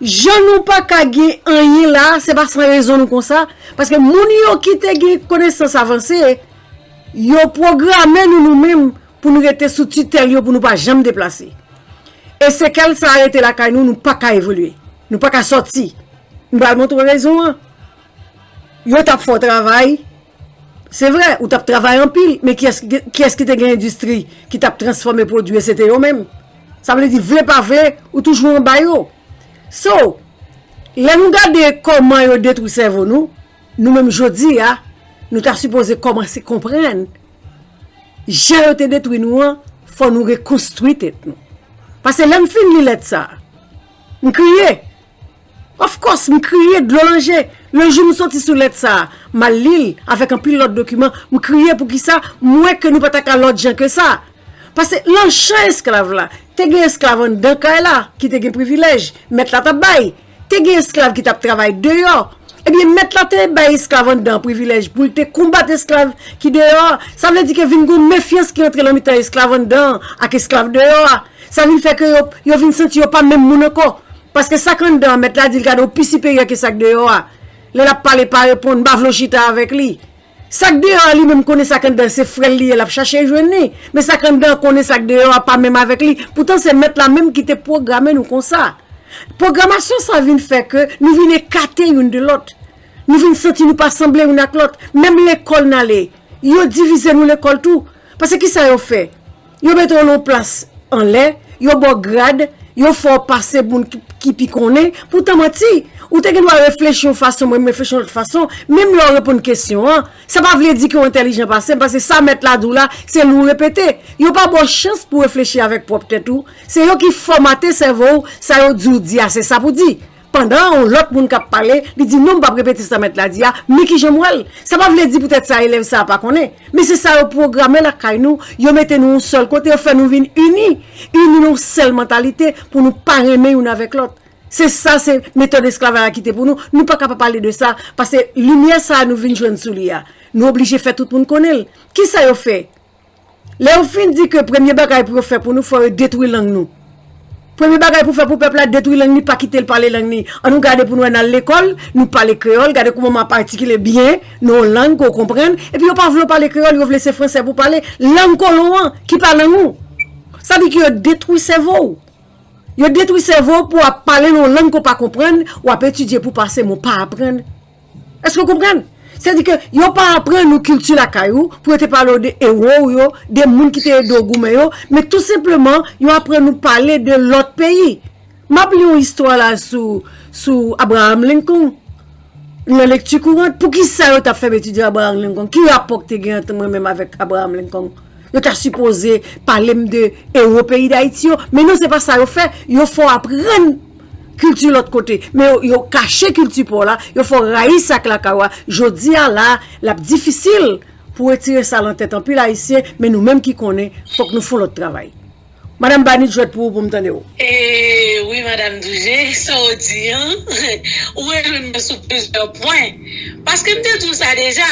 jan nou pa ka gen anyen la, se pa san rezon nou konsa. Paske moun yo ki te gen konesans avanse, yo pwograme nou, nou menm, pou nou rete sou titèl yo, pou nou pa janm deplase. E sekèl sa a rete lakay nou, nou pa ka evolye. Nou pa ka sòti. M pral montre w rezon an. Yo t ap fè w travay. Se vre, ou t ap travay anpil, men kiyès, kiyès ki te gen endistri ki t ap transfòme pwodui? Se te yo menm. Sa vle di, vle pa vle, ou toujou anba yo. So, lè nou gade kòman yo detwi sèvo nou, nou menm jodi a, nou ta sipoze kòmanse konprann jan yo te detwi nou an, fò nou rekonstwi tèt nou. Paske lè m fin li lèt sa a, m kriye. Of course, m kriye dlo nan je. Le jou m soti sou lèt sa a, m al li l avèk anpil lòt dokiman, m kriye. Poukisa? M wè ke nou pa ta ka lòt jan ke sa. Paske nan chan esklav la, te gen esklav anndan kay la ki te gen privilèj, mèt la t ap bay. Te gen esklav ki t ap travay deyò. Ebyen, mèt la te bay esklav anndan an privilèj pou l te konbat esklav ki deyò a. Sa vle di ke vin gen yon mefyans ki antre nan mitan esklav anndan an ak esklav deyò a. Sa vin fè ke yo, yo vin santi yo pa menm moun ankò. Paske sa k anndan an, mèt la di l gade w pi siperyè ke sa k deyò a. Lè l ap pale, pa reponn, m pa vle w chita avèk li. Sa k deyò a li menm konnen sa k anndan se frè l li ye, l ap chache jwenn li. Men sa k anndan an konnen sa k deyò a pa menm avèk li. Poutan se mèt la menm ki te pwograme nou konsa. Pwogramasyon sa vin fè ke nou vin ekate youn de lòt. Nou vin santi nou pa sanble youn ak lòt. Menm lekòl n ale, yo divize nou lekòl tou. Paske kisa yo fè? Yo mete w nan yon plas anlè, yo ba w grad, yo fè w pase moun ki, ki pi konnen. Poutan manti, ou te gen dwa reflechi yon fason, mwen m reflechi yon lòt fason. Menm lè w reponn kesyon an, sa pa vle di ke w entèlijan pase m, paske sa mèt la di w la, se li w repete. Yo pa ba w chans pou w reflechi avèk pwòp tèt ou. Se yo ki fòmate sèvo w, sa yo di w di a, se sa pou di. Pandan yon lòt moun k ap pale, li di, "Non, m p ap repete sa mèt la di a, men kijan m wè l." Sa pa vle di poutèt sa elèv sa a pa konnen. Men se sa yo pwograme lakay nou, yo mete nou yon sèl kote, yo fè nou vin ini, ini nan yon sèl mantalite pou nou pa renmen youn avèk lòt. Se sa, se metòd esklavaj la kite pou nou. Nou pa ka pa pale de sa, paske limyè sa a nou vin jwenn sou li a, nou oblije fè tout moun konnen l. Kisa yo fè? Lè yo fin di ke premye bagay pou yo fè pou nou, fò yo detwi lang nou. Premye bagay pou fè pou pèp la, detwi lang ni, pa kite l pale lang ni. An nou gade pou nou wè, n al lekòl, nou pale kreyòl, gade kouman m ap atikile byen nan yon lang ke w konprann, epi yo pa vle w pale kreyòl, yo vle se fransè pou w pale, lang kolon an, ki pa lang ou. Sa di ke yo detwi sèvo w. Yo detwi sèvo w pou w ap pale nan yon lang ke w pa konprann, w ap etidye pou pase, men w pa aprann. Èske w konprann? Sètadi ke yo pa aprann ou kilti lakay ou, pou yo te pale w de ewo w yo, de moun ki te ede w goumen yo, men tou senpleman, yo aprann ou pale de lòt peyi. M ap li yon istwa la sou, sou Abraham Lincoln, nan lekti kourant. Poukisa yo t ap fè m etidye Abraham Lincoln? Ki rapò k te gen ant mwen menm avèk Abraham Lincoln? Yo ta sipoze pale m de ewo peyi Dayiti yo. Men non, se pa sa yo fè. Yo fè w aprann kilti lòt kote. Men yo, yo kache kilti pa w la. Yo fè w rayi sa k lakay ou a. Jodi a la, l ap difisil pou retire sa nan tèt anpil Ayisyen, men nou menm ki konnen, fòk nou fè yon lòt travay. Madanm Banit, jwèt pou ou, pou m tande w. E wi, Madanm Douje, sa w di an, ou rejwenn mwen sou plizyè pwen. Paske m te di w sa deja,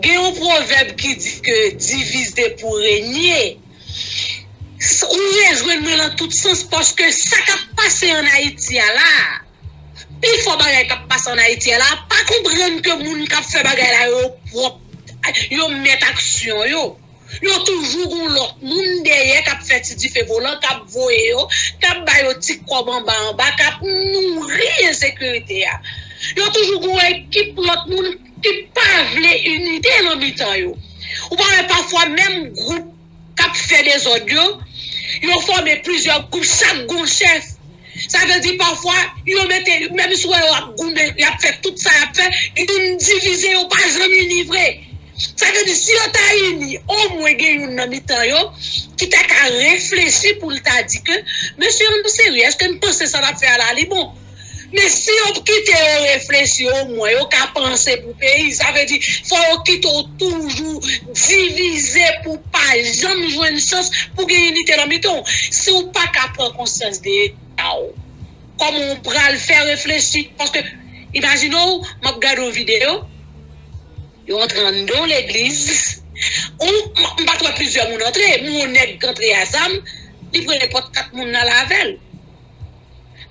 gen yon pwovèb ki di ke divize pou renye. S-, ou rejwenn mwen nan tout sans, paske sa k ap pase ann Ayiti a la, Pifò bagay k ap pase ann Ayiti a la, pa konprann ke moun k ap fè bagay la yo pwòp, yo mèt aksyon yo. Yo toujou gon lòt moun dèyè k ap fè ti dife volan, k ap voye yo, k ap ba yo ti kòb anba anba, k ap nouri ensekirite a. Yo toujou gon ekip lòt moun ki pa vle inite nan mitan yo. Ou pa wè pafwa menm gwoup k ap fè dezòd yo, yo fòme plizyè gwoup, chak gon chèf. Sa vle di pafwa, yo mete, menm si w wè yo ap goumen, y ap fè tout sa y ap fè, youn divize, yo pa janm ini vre. Sa vle di, si yo ta ini, omwen gen youn nan mitan yo ki ta ka reflechi pou l ta di ke, mesye, ann serye, èske n panse sa n ap fè a la, li bon? Men si yo kite yo reflechi, omwen yo ka panse pou peyi. Sa vle di, fò yo kite w toujou divize pou w pa janm jwenn chans pou gen inite nan mitan w. Si w pa ka pran konsyans de eta w, kòman w pral fè reflechi? Paske, imajine w, m ap gade yon videyo, yo antre anndan yon legliz. Ou, m, m pa t wè plizyè moun antre, men yon nèg k antre a zam, li pran nenpòt kat moun nan l avè l.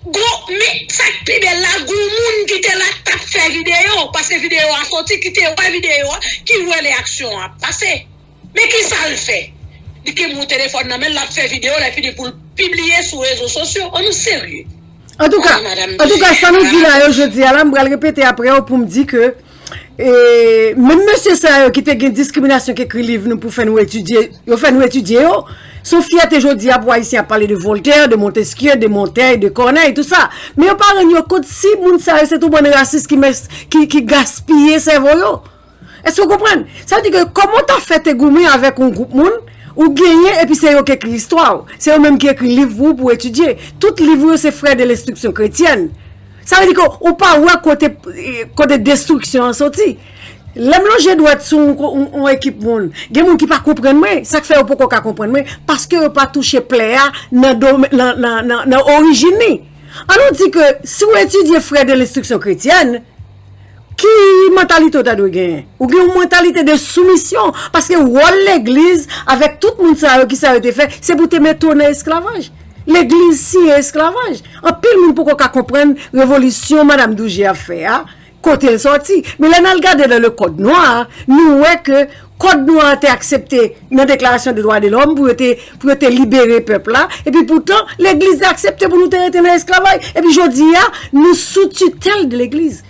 Gon, men sa k pi bèl la, gon moun ki te la k t ap fè videyo, paske videyo a soti, ki te wè videyo a, ki wè lè aksyon an ap pase. Men ki sa l fè? Li kenbe yon telefòn nan men l, l ap fè videyo, lè fini pou l pibliye sou rezo sosyo. Ann nou serye. Antouka, antouka, sa nou di la yo jodi a la, m pral repete apre w pou m di ke, e, menm mesye sa yo ki te gen diskriminasyon k ekri liv nou pou fè nou etidye, yo fè nou etidye yo. Se yon fyète jodi a pou Ayisyen ap pale de Voltaire, de Montesquieu, de Montaigne, de Corneille, tout sa. Men yo pa rann yo kont si moun sa yo se t yon bann rasis ki, ki, ki gaspiye sèvo yo. Èske w konprann? Sa vle di ke kòman w ta fè te goumen avèk yon gwoup moun, ou genyen, epi se yo k ekri istwa w. Se yo menm ki ekri liv pou ou pou w etidye. Tout liv ou yo se frè de lenstriksyon kretyèn. Sa vle di ke ou pa wè kote, kote destriksyon an soti. Lè m lonje dwèt sou yon, yon, yon ekip moun, gen moun ki pa konprann mwen. Sa k fè yo poko ka konprann mwen? Paske yo pa touche plè a nan, nan, nan, nan, nan orijin li. An nou di ke si w etidye frè de lenstriksyon kretyèn, ki mantalite w ta dwe genyen? Ou gen yon mantalite de soumisyon, paske wòl legliz, avèk tout moun sa yo, ki sa yo te fè, se pou te mete w nan esklavaj. Legliz siyen esklavaj. Anpil moun poko ka konprann revolisyon Madanm Dougé ap fè a, kote l sòti. Men lè n al gade nan le Code Noir, nou wè ke Code Noir te aksepte nan Déclaration des Droits de l'Homme pou yo te, pou yo te libere pèp la. Epi poutan, legliz te aksepte pou nou te rete nan esklavaj. Epi jodi a, nou sou titèl de legliz.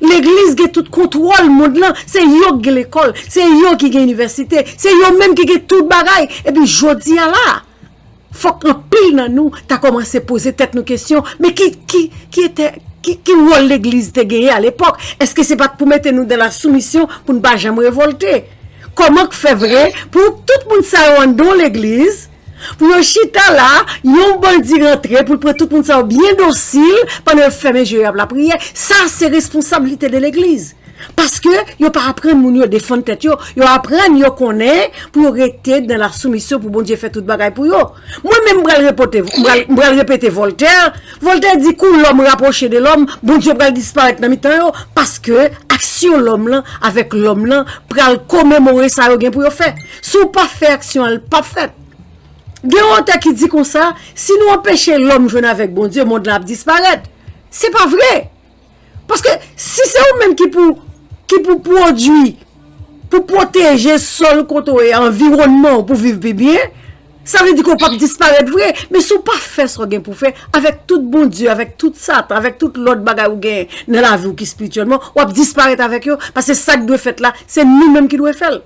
Legliz gen tout kontwòl mond lan. Se yo k gen lekòl. Se yo ki gen inivèsite. Se yo menm ki gen tout bagay. Epi jodi a la, fòk anpil nan nou ta kòmanse poze tèt nou kesyon, men ki, ki, ki ete, ki, ki wòl legliz te genyen alepòk? Èske se pa t pou mete nou dan la soumisyon pou n pa janm revòlte? Kòman k fè vre pou tout moun sa yo anndan yon legliz, pou yo chita la, yon bandi rantre pou l pran tout moun sa yo byen dosil pandan yo fèmen je yo ap lapriyè? Sa se responsablite de legliz. Paske yo pa aprann moun yo defann tèt yo. Yo aprann yo konnen pou yo rete nan la soumisyon pou Bondye fè tout bagay pou yo. Mwen menm m pral repete, m pral, m pral repete Voltaire. Voltaire di, quand l'homme rapproché de l'homme, Bondye pral disparèt nan mitan yo, paske aksyon lòm lan avèk lòm lan pral komemore sa yo gen pou yo fè. Si w pa fè aksyon an, l p ap fèt. Gen yon otè ki di konsa, si nou anpeche lòm jwenn avèk Bondye, mond lan ap disparèt. Se pa vre. Paske si se ou menm ki pou, ki pou pwodui, pou pwoteje sòl kote w ye, anviwònman w pou viv pi byen, sa vle di ke w p ap disparèt vre. Men si w pa fè sa w gen pou fè, avèk tout Bondye, avèk tout Satan, avèk tout lòt bagay ou gen nan lavi w ki espirityèlman, w ap disparèt avèk yo, paske sa k dwe fèt la, se nou menm ki dwe fè l.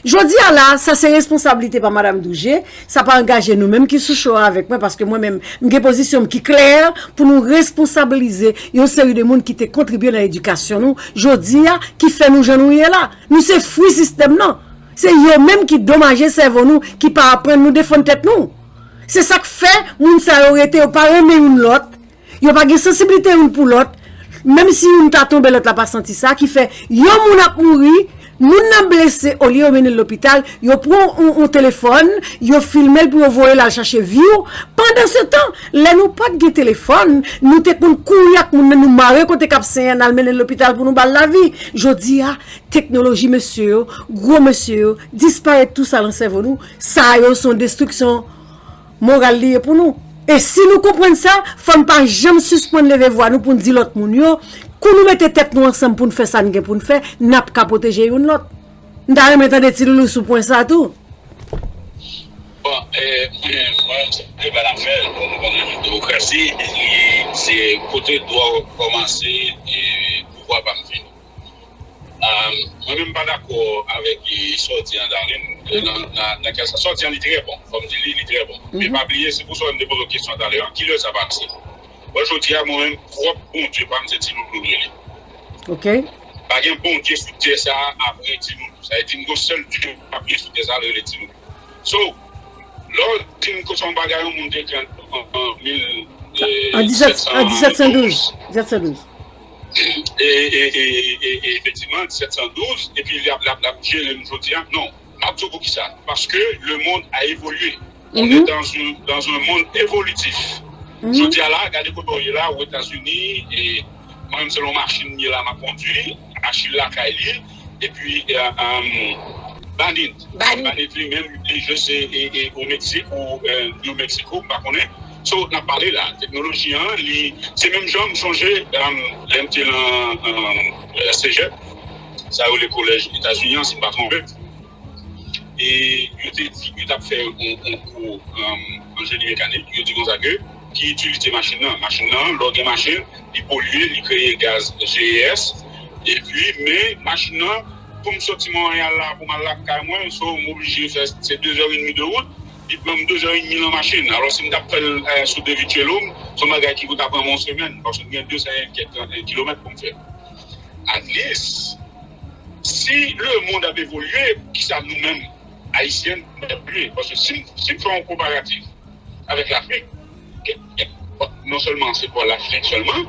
Jodi a la, sa se responsablite pa Madanm Dougé, sa pa angaje nou menm ki sou cho a avèk mwen, paske mwen menm, m gen pozisyon m ki klè pou nou responsabilize yon seri de moun ki te kontribye nan edikasyon nou, jodi a, ki fè nou jan nou ye la. Nou se fwi sistèm nan. Se yo menm ki domaje sèvo nou, ki pa aprann nou defann tèt nou. Se sa k fè moun sa yo rete, yo pa renmen youn lòt, yo pa gen sansiblite youn pou lòt. Menm si youn ta tonbe, lòt la pa santi sa, ki fè yon moun ap mouri, moun nan blese, olye yo mennen l lopital, yo pran yon, yon telefòn, yo filme l pou yo voye l al chache vi w. Pandansetan, lè nou pa t gen telefòn, nou te konn kouri ak moun nan, nou mare kote k ap senyen an, n al mennen l lopital pou nou ba l lavi. Jodi a, teknoloji mesye yo, gwo mesye yo, disparèt tou sa nan sèvo nou. Sa yo se yon destriksyon moral li ye pou nou. E si nou konprann sa, fò n pa janm sispann leve vwa nou pou n di lòt moun yo, kou nou mete tèt nou ansanm pou n fè sa n gen pou n fè, n ap ka pwoteje youn lòt. M ta renmen tande Ti Loulou sou pwen sa tou. Bon, e, mwen, mwen, se deba n ap fè, bon, nou konnen demokrasi, li, se kote dwa w kòmanse, e pouvwa pa m fini. Mwen menm pa dakò avèk sa w di an Darline, nan kèl sans sa w di an li trè bon, fò m di li, li trè bon. Men pa bliye, se pou sa w te poze w kesyon talè an, kilè sa pase. Bon, jodi a, mwen menm, pwòp Bondye pa m se Ti Loulou l rele. Ok. Pa gen Bondye sou tè sa a apre Ti Loulou. Sa vle di m gen yon sèl Dye k ap gen sou tè sa a, l rele Ti Loulou. So, lè w di m konsa yon bagay, yon moun te ekri an, an, an mil, An disèt, an disèt san douz. Disèt san douz. E, e, e, e, e efektivman, disèt san douz, epi l ap, l ap, l ap jere m jodi a. Non, m ap di w poukisa. Paske le monde a évolué. On est dans un, dans un monde évolutif. Jodi a la, gade kote w ye la, Ozetazini, e mwen menm se yon machin m ye la, m ap kondui, Achille lakay li, epi Banit. Banit li menm, li jis e, e, e, o Meksik ou New Mexico, m pa konnen. So, n ap pale la, teknoloji an, li, se menm jan m sonje lè m te nan sejèp, sa yo rele kolèj Etazini an, si m pa twonpe. E yo te di, yo t ap fè yon, yon kou an jeni mekanik, yo di konsa ke, ki itilite machin nan? Machin nan, lè w gen machin, li polye, li kreye gaz G E S, epi, men, machin nan, pou m soti Monreyal la, pou m al lakay mwen, so, m oblije fè, se de zè edmi de wout, li pran m de zè edmi nan machin. Alò, si m t ap fè l sou David Chelum, se yon bagay ki pou ta pran m yon semèn, paske m gen de san kèk kilomèt pou m fè. At least, si le monde ap evolye, poukisa nou menm, Ayisyen, nou pa evolye? Paske si, si m fè yon konparatif avèk Lafrik, non sèlman se pou Lafrik sèlman,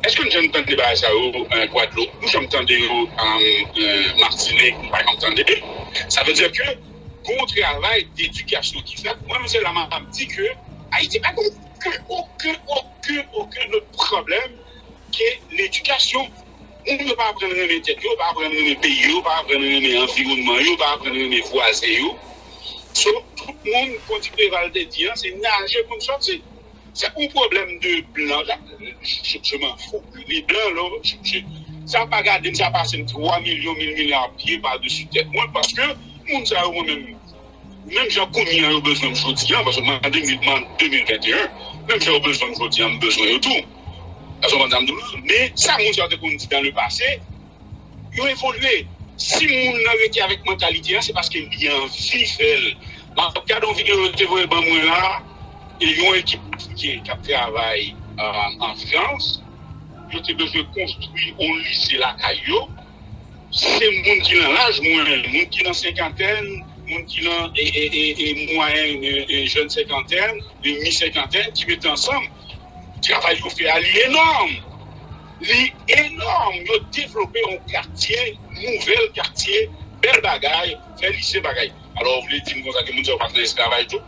èske nou janm tande bagay sa yo Gwadloup? Nou janm tande yo Matinik? Nou pa janm tande. Sa vle di ke gon travay dedikasyon ki fèt. Mwen menm se la m ap di ke Ayiti pa gen okenn, okenn, okenn, okenn lòt pwoblèm ke ledikasyon. Moun yo pa aprann renmen tèt yo, yo pa aprann renmen peyi yo, yo pa aprann renmen anviwònman yo, yo pa aprann renmen vwazen yo. So, tout moun, kon ti Preval te di an, se naje pou n sòti. Se yon pwoblèm de blan, je m'en fous. Li blan, non, sa pa gade m, sa pase m twa milyon, mil milya pye pa desi tèt mwen, paske moun sa yo, mwen menm, Menm jan kounye a yo bezwen m jodi a, paske m an de mil, m an de mil venteyen, menm jan yo bezwen m jodi a, m bezwen yo tou. Èske w konprann sa m di w la? Men sa moun sa yo te konn di dans le passé, yo evolye. Si moun nan rete avèk mantalite a, se paske li anvi fè l. M ap gade yon videyo yo te voye ban mwen la, e yon ekip Afriken k ap travay an Frans, yo te bezwen konstwi yon lise lakay yo. Se moun ki nan laj mwen, moun ki nan senkantèn, moun ki nan e, e, e, e, mwayen, e, e, jèn senkantèn, e, mi senkantèn, ki mete ansanm. Travay yo fè a, li enòm. Li enòm. Yo devlope yon katye, nouvèl katye, bèl bagay, fè lise bagay. Alò, ou vle di m konsa ke moun sa yo pa t nan esklavaj tou?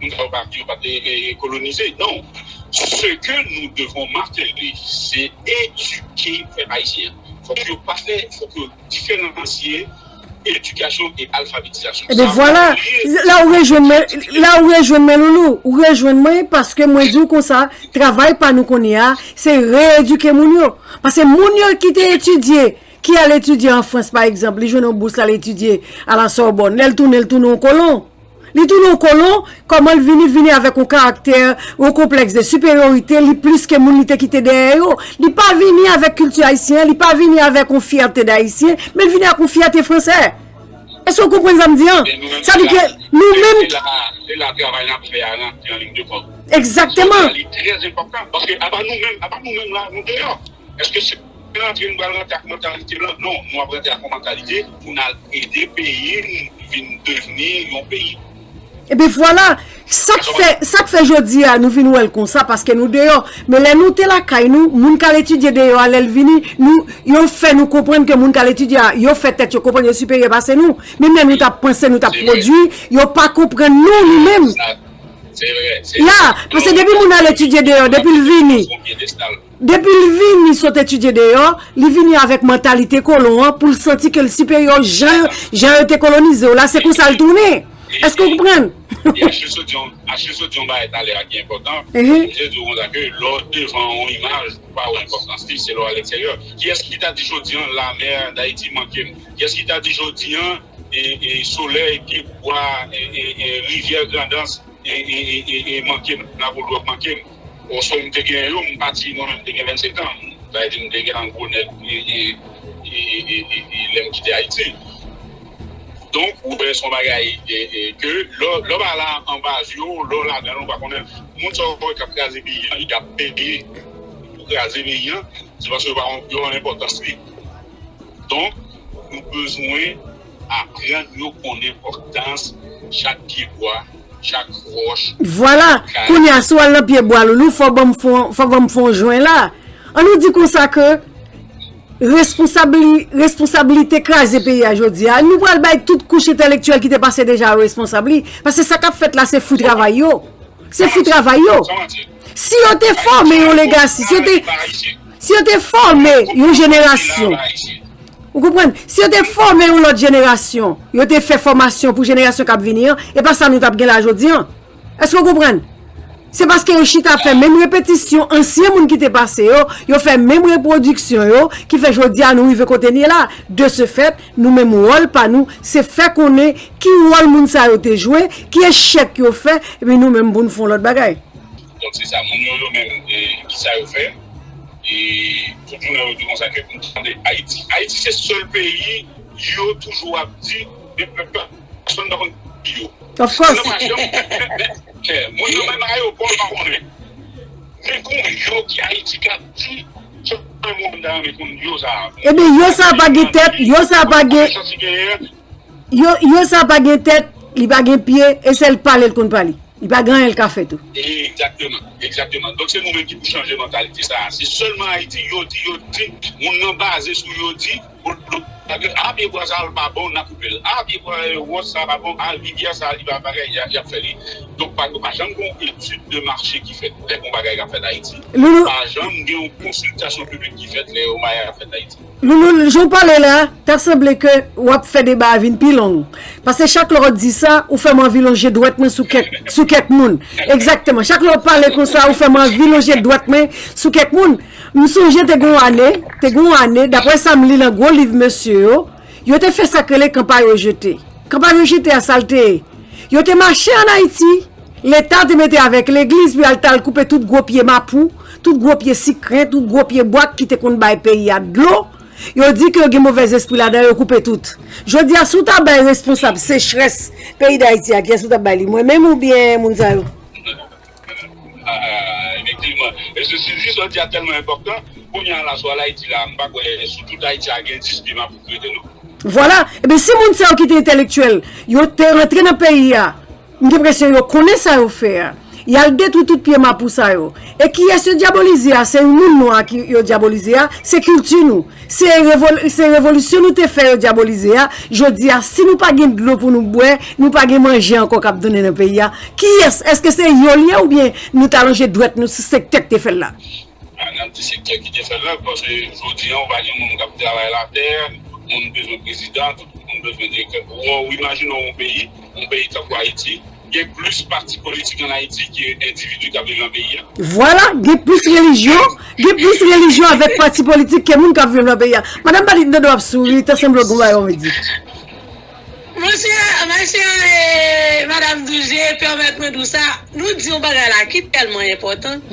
Moun sa yo pa, yo pa te e, e, kolonize? Non. Ce que nous devons marteler, c'est éduquer pèp ayisyen an. Fòk yo pa fè, fòk yo diferansye edikasyon e alfabetizasyon. Ebyen vwala, la ou rejwenn mwen, la ou rejwenn mwen Loulou, ou rejwenn mwen paske mwen di w konsa, travay pa nou kounye a, se reyedike moun yo. Paske moun yo ki te etidye, ki al etidye an Frans pa egzanp, li jwenn yon bous l al etidye a la Sorbonne, lè l tounen, l tounen yon kolon. Li tounen yon kolon, kòman l vini, vini avèk yon karaktè, yon konplèks de siperyorite, li plis ke moun li te kite dèyè yo. Li pa vini avèk kilti ayisyen an, li pa vini avèk yon fyète d ayisyen, men l vini ak yon fyète fransè. Èske w konprann sa m di an? Sa vle di ke nou menm. Se la, se la travay n ap fè a rantre an liy de kont. Egzakteman. Li trè enpòtan, paske apa nou menm, apa nou menm la, nou deyò. Èske se rantre nou pral rantre ak mantalite blan? Non, nou ap rantre ak yon mantalite pou n al ede peyi n vin devni yon peyi. Ebyen vwala, sa k fè, sa k fè jodi a nou vin wè l konsa, paske nou deyò. Men lè nou te lakay nou, moun k al etidye deyò a, lè l vini, nou, yo fè nou konprann ke moun k al etidye a, yo fè tèt yo konprann yo siperyè pase nou. Menm lè nou t ap panse, nou t ap pwodui, yo pa konprann nou, nou menm. Ya, paske depi moun al etidye deyò, depi l vini, depi l vini sot etidye deyò, li vini avèk mantalite kolon an pou l santi ke l siperyè jan, jan yo te kolonize w la, se konsa l tounen. Èske w konprann? E Achille sot di yon, Achille sot di yon bagay talè a ki enpòtan. Mhm. Misye di w konsa ke lè w devan yon imaj, ou pa wè enpòtans li, se lè w alegzeryè. Kiyès ki ta di jodi an lamè Dayiti manke m? Kiyès ki ta di jodi an e, e solèy, pyebwa, e, e, e rivyè Grandans e, e, e, e, e manke m, Lapwodwòg manke m? Oswa m te gen yo, m pati, mwen menm m te gen vennsenk an. Sa vle di m te gen an gwo nèg e, e, e, e, e, e, e lè m kite Ayiti. Donk, ou wè se yon bagay e, e, ke lè, lè w pa la anba zye w, lè w ladan l, ou pa konnen. Moun sa yo k ap kraze peyi an, y ap peye pou kraze peyi an, se paske yo pa, yo pa wè enpòtans li. Donk, nou bezwen aprann yo konn enpòtans chak pyebwa, chak wòch, Vwala, chak kay. Kounye a, si w al nan pyebwa, Loulou, fò ban m fon, fò ban m fon jwen la. An nou di konsa ke responsabli, responsablite kraze peyi a jodi a, nou pral bay tout kouch entèlektyèl ki te pase deja yo responsab li. Paske sa k ap fèt la, se fwi travay yo. Se fwi travay yo. Sa manti. Si yo te fòme yon legasi, si yo te, si yo te fòme yon jenerasyon, ou konprann? Si yo te fòme yon lòt jenerasyon, yo te fè fòmasyon pou jenerasyon k ap vini an, e pa sa nou t ap gen la jodi an. Èske w konprann? Se paske yo chita fè menm repetisyon ansyen moun ki te pase yo, yo fè menm repwodiksyon yo, ki fè jodi a nou rive kote n ye la. De ce fait, nou menm wòl pa nou, se fè konnen ki wòl moun sa yo te jwe, ki echèk yo fè, epi nou menm pou n fè yon lòt bagay. Donk se sa, moun yo, yo menm, e, ki sa yo fè? E tout jounen yo di konsa ke pou tande Ayiti. Ayiti se sèl peyi yo toujou ap di, men pèp la, pèsonn pa konn ki yo. Of course. Moun nan pa janm, men, men, men, eh, moun nan menm ayewopò l pa konnen. Men gon yo ki Ayiti k ap di, se moun ta renmen konn yo sa. Ebyen, yo sa pa gen tèt, yo sa pa gen, yo, yo sa pa gen tèt, li pa gen pye, e sèl pale l konn pale. Li pa gen anyen l ka fè tou. Egzakteman, egzakteman. Donk se nou menm ki pou chanje mantalite sa a. Se sèlman Ayiti, yo di, yo di, moun nan baze sou yo di, pou, pou, a, pyebwa sa a l pa bon, n a koupe l. A, pyebwa, e, wòch sa a pa bon, a, rivyè sa a li pa bagay, y a, y ap fè li. Donk pa, pa janm gen yon etid de mache ki fèt. Lè gon bagay k ap fèt Ayiti, Loulou, pa janm gen yon konsiltasyon piblik ki fèt lè yon bagay ap fèt Ayiti. Loulou, jan w pale la, ta sanble ke w ap fè deba a vin pi long. Paske chak lè w di sa, ou fè m anvi lonje dwèt mwen sou kèk, sou kèk moun. Egzakteman. Chak lè w pale konsa, ou fè m anvi lonje dwèt mwen sou kèk moun. M sonje te gen yon ane, te gen yon ane, daprè sa m li nan gwo liv mesye yo, yo te fè sa k rele kanpay rejete. Kanpay rejete a, sa l te ye? Yo te mache ann Ayiti, Leta te mete avèk legliz pou y al t al koupe tout gwo pye mapou, tout gwo pye sikren, tout gwo pye bwak ki te konn bay peyi a dlo. Yo di ke yo gen movèzespri ladan, yo koupe tout. Jodi a, si w ta bay responsab sechrès peyi Dayiti a, kiyès ou t ap bay li? Mwen menm oubyen moun sa yo? Ah, efektivman. E se sijè sa w di a tèlman enpòtan. Kounye a la, sou Ayiti la, m pa kwè sou tout Ayiti a gen dis pye mapou ki rete, non. Vwala. Ebyen, si moun sa yo ki te entèlektyèl, yo te rantre nan peyi a, m gen enpresyon yo konnen sa yo fè a. Y al detwi tout pye mapou sa yo. E kiyès yo dyabolize a? Se yon moun nwa ki yo dyabolize a. Se kilti nou. Se revol-, se revolisyon nou te fè yo dyabolize a. Jodi a, si nou pa gen dlo pou nou bwè, nou pa gen manje ankò k ap donnen nan peyi a. Kiyès? Èske se yo l ye oubyen nou ta lonje dwèt nou sou sektè k te fè l la? A, n ap di sektè ki te fè l la, paske jodi a, ou pa gen moun k ap travay latè, moun bezwen prezidan, tout moun bezwen direktè. Ou, ou imajine w yon peyi, yon peyi tankou Ayiti, gen plis pati politik ann Ayiti ke endividi k ap viv nan peyi a. Vwala, gen plis relijyon, gen plis relijyon avèk pati politik ke moun k ap viv nan peyi a. Madanm Balit Dodo ap souri, ta sanble w gon bagay w anvi di. Monchè, monchè, eh, Madam Doudje, pèmèt mwen di w sa, nou di yon bagay la ki tèlman enpòtan.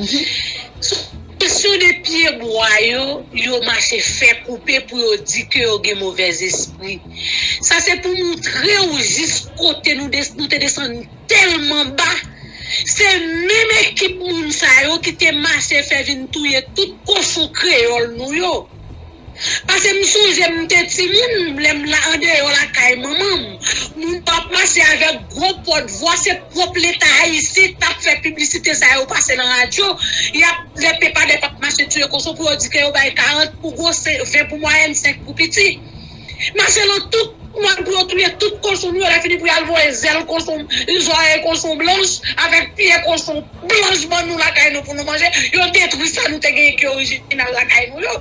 Sou kesyon de pyebwa yo, yo mache fè koupe pou yo di ke yo gen movèzespri. Sa se pou moutre w jis kote nou des-, nou te desann tèlman ba. Se menm ekip moun sa yo ki te mache fè vin touye tout kochon kreyòl nou yo. Paske m sonje m te timoun, lè m la andeyò lakay manman m, moun yo ap mache avèk gwo pòtvwa, se pwòp Leta ayisyen k t ap fè piblisite sa yo pase nan radyo. Y ap, lè pepa dèp ap mache touye kochon pou yo di ke yo bay karant pou gwo, se ven pou mwayèn, senk pou piti. Mache nan tout mòn pou yo touye tout kochon nou yo, lè fini pou y al voye zèl kochon, zòrèy kochon blanch, avèk pye kochon blanch ban nou lakay nou pou nou manje, yo detwi sa nou te genyen ki orijinal lakay nou yo.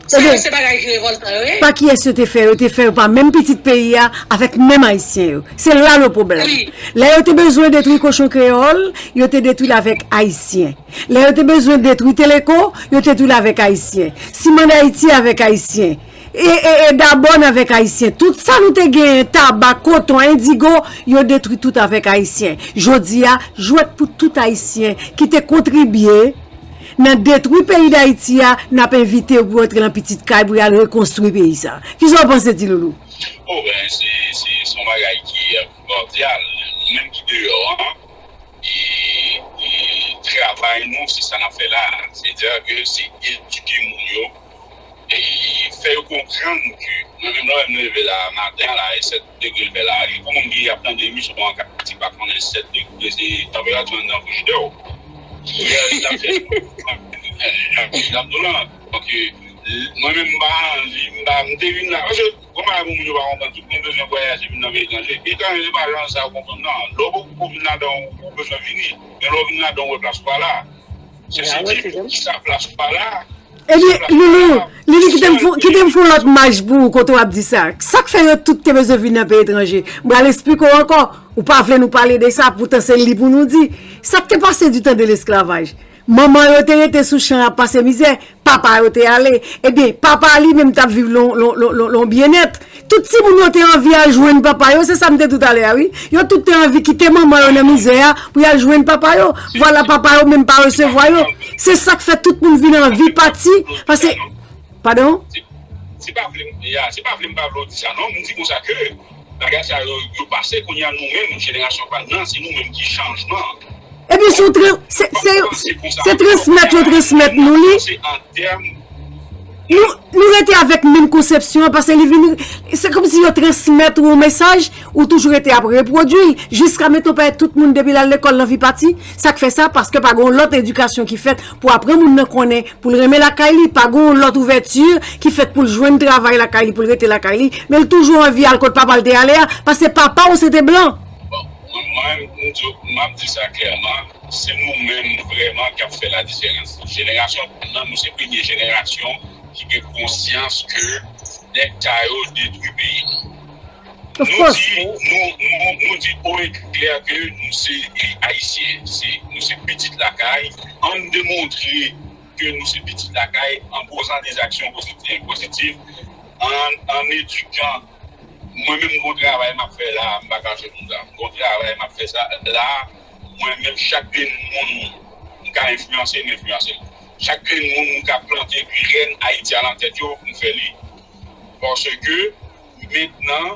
Sa yo se bagay ki revòltan yo ye. Pa kiyès yo te fè, yo te fè yo pa menm pitit peyi a, avèk menm Ayisyen yo. Se la le pwoblèm. Wi. Lè yo te bezwen detwi kochon kreyòl, yo te detwi l avèk Ayisyen. Lè yo te bezwen detwi Teleko, yo te detwi l avèk Ayisyen. Siman Dayiti avèk Ayisyen. E, e, e Dabòn avèk Ayisyen. Tout sa nou te genyen, tabak, koton, endigo, yo detwi tout avèk Ayisyen. Jodi a, jwèt pou tout Ayisyen ki te kontribye nan detwi peyi Dayiti a, n ap envite yo pou antre nan pitit kay pou y al rekonstwi peyi sa. Kisa w panse, Ti Loulou? O, ben, se, se, se yon bagay ki, e, primòdyal. Nou menm ki deyò an, e, e travay nou, se sa n ap fè la. Sètadi ke se edike moun yo, e fè yo konprann ke mwen menm lè m leve la maten an la, e sèt degre l fè la, e pou moun ki ap tande emisyon an, ka ti pa konnen sèt degre, se tanperati anndan frijidè w. Yè, l ap fè, jan, jan m di w lan. Donk, mwen menm, m pa anvi, m pa, m te vin la, paske kòman pou moun yo pa konprann, tout moun bezwen vwayaje vin nan peyi etranje. Peyi etranje, se pa jan sa ou konprann, non. Lè w poko vin ladan, ou bezwen vini. Men lè w vin ladan, ou wè plas ou pa la. Sosyeté, poukisa plas ou pa la? Ebyen, Loulou, Lili, kite m fon, kite m fon lòt maj pou ou kote w ap di sa. Sa k fè yo tout te bezwen vin nan peyi etranje? M pral esplike w ankò. Ou pa vle nou pale de sa, poutan se li pou nou di. Sa k te pase du temps de l'esclavage? Manman yo te rete sou chan ap pase mizè, papa yo te ale. Ebyen, papa li menm t ap viv lon, lon, lon, lon, lon byennèt. Tout timoun yo te anvi al jwenn papa yo, se sa m te di w talè a, wi. Yo tout te anvi kite manman yo nan mizè a pou y al jwenn papa yo. Vwala, papa yo menm pa resevwa yo. Se sa k fè tout moun vin anvi pati, paske, padon? Se, se pa vle m, ya, se pa vle m pa vle w di sa, non. M di konsa ke bagay sa yo, yo pase, kounye a nou menm, jenerasyon pa n nan, se nou menm ki chanjman. Ebyen, se, se, se, se transmèt yo transmèt nou li. Nou, nou rete avèk menm konsepsyon an, paske li vin, se kòmsi yo transmèt ou yon mesaj, ou toujou rete ap repwodui l, jiska meton pèmèt tout moun depi l al lekòl l anvi pati. Sa k fè sa? Paske pa gen yon lòt edikasyon ki fèt pou aprann moun nan konnen pou l renmen lakay li, pa gen yon lòt ouvèti ki fèt pou l jwenn travay lakay li, pou l rete lakay li, men l toujou anvi al kot papa l te ale a, paske papa w se te blan. Bon, mwen, mwen, m di, m ap di sa klèman, se nou menm vrèman k ap fè la diferans. Jenerasyon pa n nan, nou se premye jenerasyon ki gen konsyans ke nèg sa yo detwi peyi nou. Nou di, nou, nou, nou di o e klè ke nou se, e, Ayisyen, se, nou se pitit lakay. Ann demontre ke nou se pitit lakay an pozan de zaksyon pozitif, pozitif, an, an edikan. Mwen menm, gon travay m ap fè la, m pa kache nou sa. Gon travay m ap fè sa la, mwen menm, chak grenn moun m ka enfliyanse, m enfliyanse l. Chak grenn moun m ka plante grenn Ayiti a nan tèt yo, m fè li. Paske mentnan,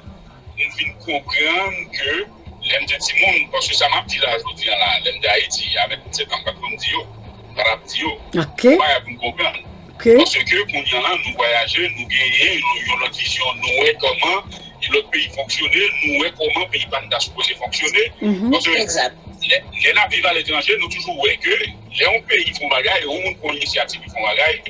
m vin konprann ke lè m te timoun, paske sa m ap di la jodi a la, lè m te Ayiti, a vennsèt an, m pa t konn di yo, m pa t ap di yo. Ok. Bagay pou m konprann. Ok. Paske kounye a la, nou vwayaje, nou genyen yon, yon lòt vizyon, nou wè kòman yon lòt peyi fonksyone, nou wè kòman peyi pa n ta sipoze fonksyone. Mhm. Paske lè, lè n ap viv aletranje, nou toujou wè ke lè yon peyi fè yon bagay, yon moun pran inisyativ li fè yon bagay,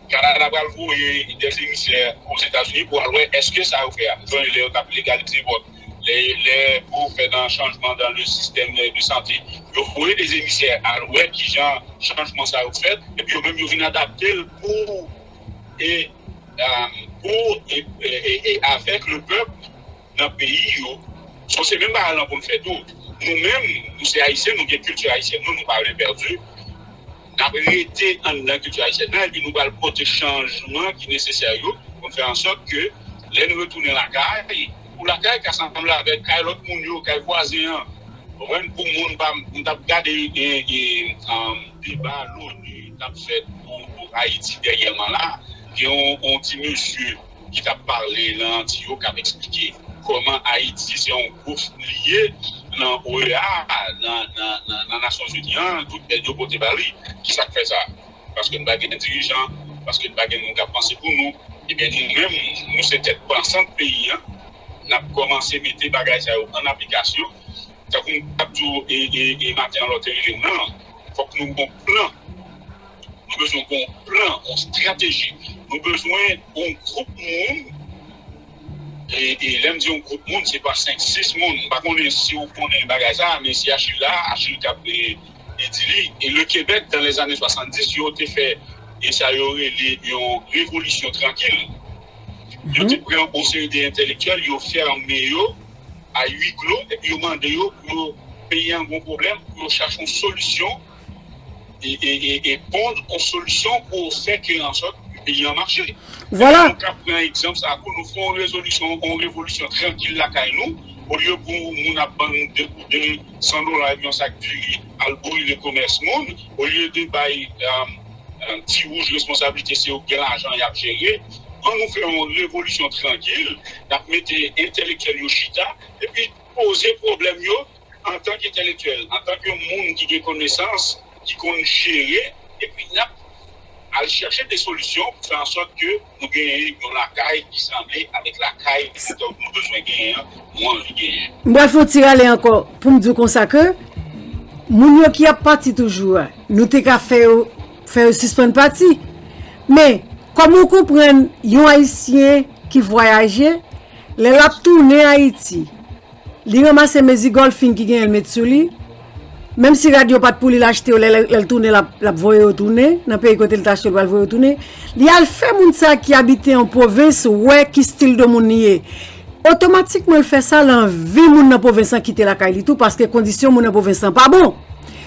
Kanada pral voye des émissaires aux États-Unis pou al wè èske sa yo fè a. Jwenn lè yo t ap legalize vòt, lè, lè pou fè nan chanjman dans le système de santé, yo voye des émissaires al wè kijan chanjman sa yo fèt, epi yo menm yo vin adapte l pou, e, e, pou, e, e, e, e avèk le pèp nan peyi yo. So, se menm bagay lan pou n fè tou. Nou menm, nou se Ayisyen, nou gen kilti ayisyèn nou, nou pa vle pèdi. N ap rete anndan kilti ayisyèn nan, epi nou pral pote chanjman ki nesesè yo, pou n fè ansòt ke lè n retounen lakay, pou lakay ka sanble avèk kay lòt moun yo, kay vwazen an. Ou konprann? Pou moun pa, m t ap gade, e, e, um, deba l'ONU t ap fèt pou, pou Ayiti dènyèman la, gen yon, yon ti mesye ki t ap pale nan anti yo, k ap eksplike kòman Ayiti se yon gwoup li ye nan O E A, nan, nan, nan, nan Nasyonzini an, tout èd yo pote ba li. Kisa k fè sa? Paske n pa gen dirijan, paske n pa gen moun k ap panse pou nou. Ebyen, nou menm, nou se tèt pansant peyi an, n ap kòmanse mete bagay sa yo an aplikasyon. Tankou m t ap di w, e, e, e maten an lè w te rele m nan, fòk nou gon plan. Nou bezwen gon plan, yon estrateji. Nou bezwen yon gwoup moun. E, e lè m di yon gwoup moun, se pa senk, sis moun. M pa konnen si w konnen bagay sa, men si Achille la, Achille k ap, e, e di li. E le Québec, dans les années soixante-dix, yo te fè e sa yo rele yon revolisyon trankil. Yo te pran yon seri de entèlektyèl, yo fèmen yo a wi klo, epi yo mande yo pou yo peyi an gon pwoblèm, pou yo chache yon solisyon e, e, e, e ponn yon solisyon pou fè ke ansòt peyi an mache. Vwala. Nou ka pran egzanp sa tou, nou fè yon rezolisyon, yon revolisyon trankil lakay nou, olye pou moun ap ban nou de pou de san dola epi yon sak diri al brile komès moun, olye de bay, um, um, ti wouj responsablite se yo ki gen lajan y ap jere, an nou fè yon revolisyon trankil, n ap mete entèlektyèl yo chita, epi poze pwoblèm yo antanke entèlektyèl, antanke moun ki gen konesans, ki konn jere, epi n ap al chèche de solisyon pou fè ansòt ke nou genyen yon lakay ki sanble avèk lakay nou bezwen genyen an, nou anvi genyen. M pral fè yon ti rale ankò pou m di w konsa ke moun yo ki ap pati toujou a, nou te ka fè yo, fè yo sispann pati. Men, kòm ou konprann, yon Ayisyen ki vwayaje, lè l ap tounen Ayiti, li ranmase mezi gòlfin ki genyen l met sou li. Menm si rad yo pa t pou li, l achte yo, lè, lè, lè l tounen, l ap, l ap voye yo tounen. Nan peyi kote l t achte yo, l pral voye yo tounen. Li al fè moun sa ki abite yon pwovens wè ki stil de moun li ye. Otomatikman, l fè sa, l anvi moun nan pwovens lan kite lakay li tou, paske kondisyon moun nan pwovens lan pa bon.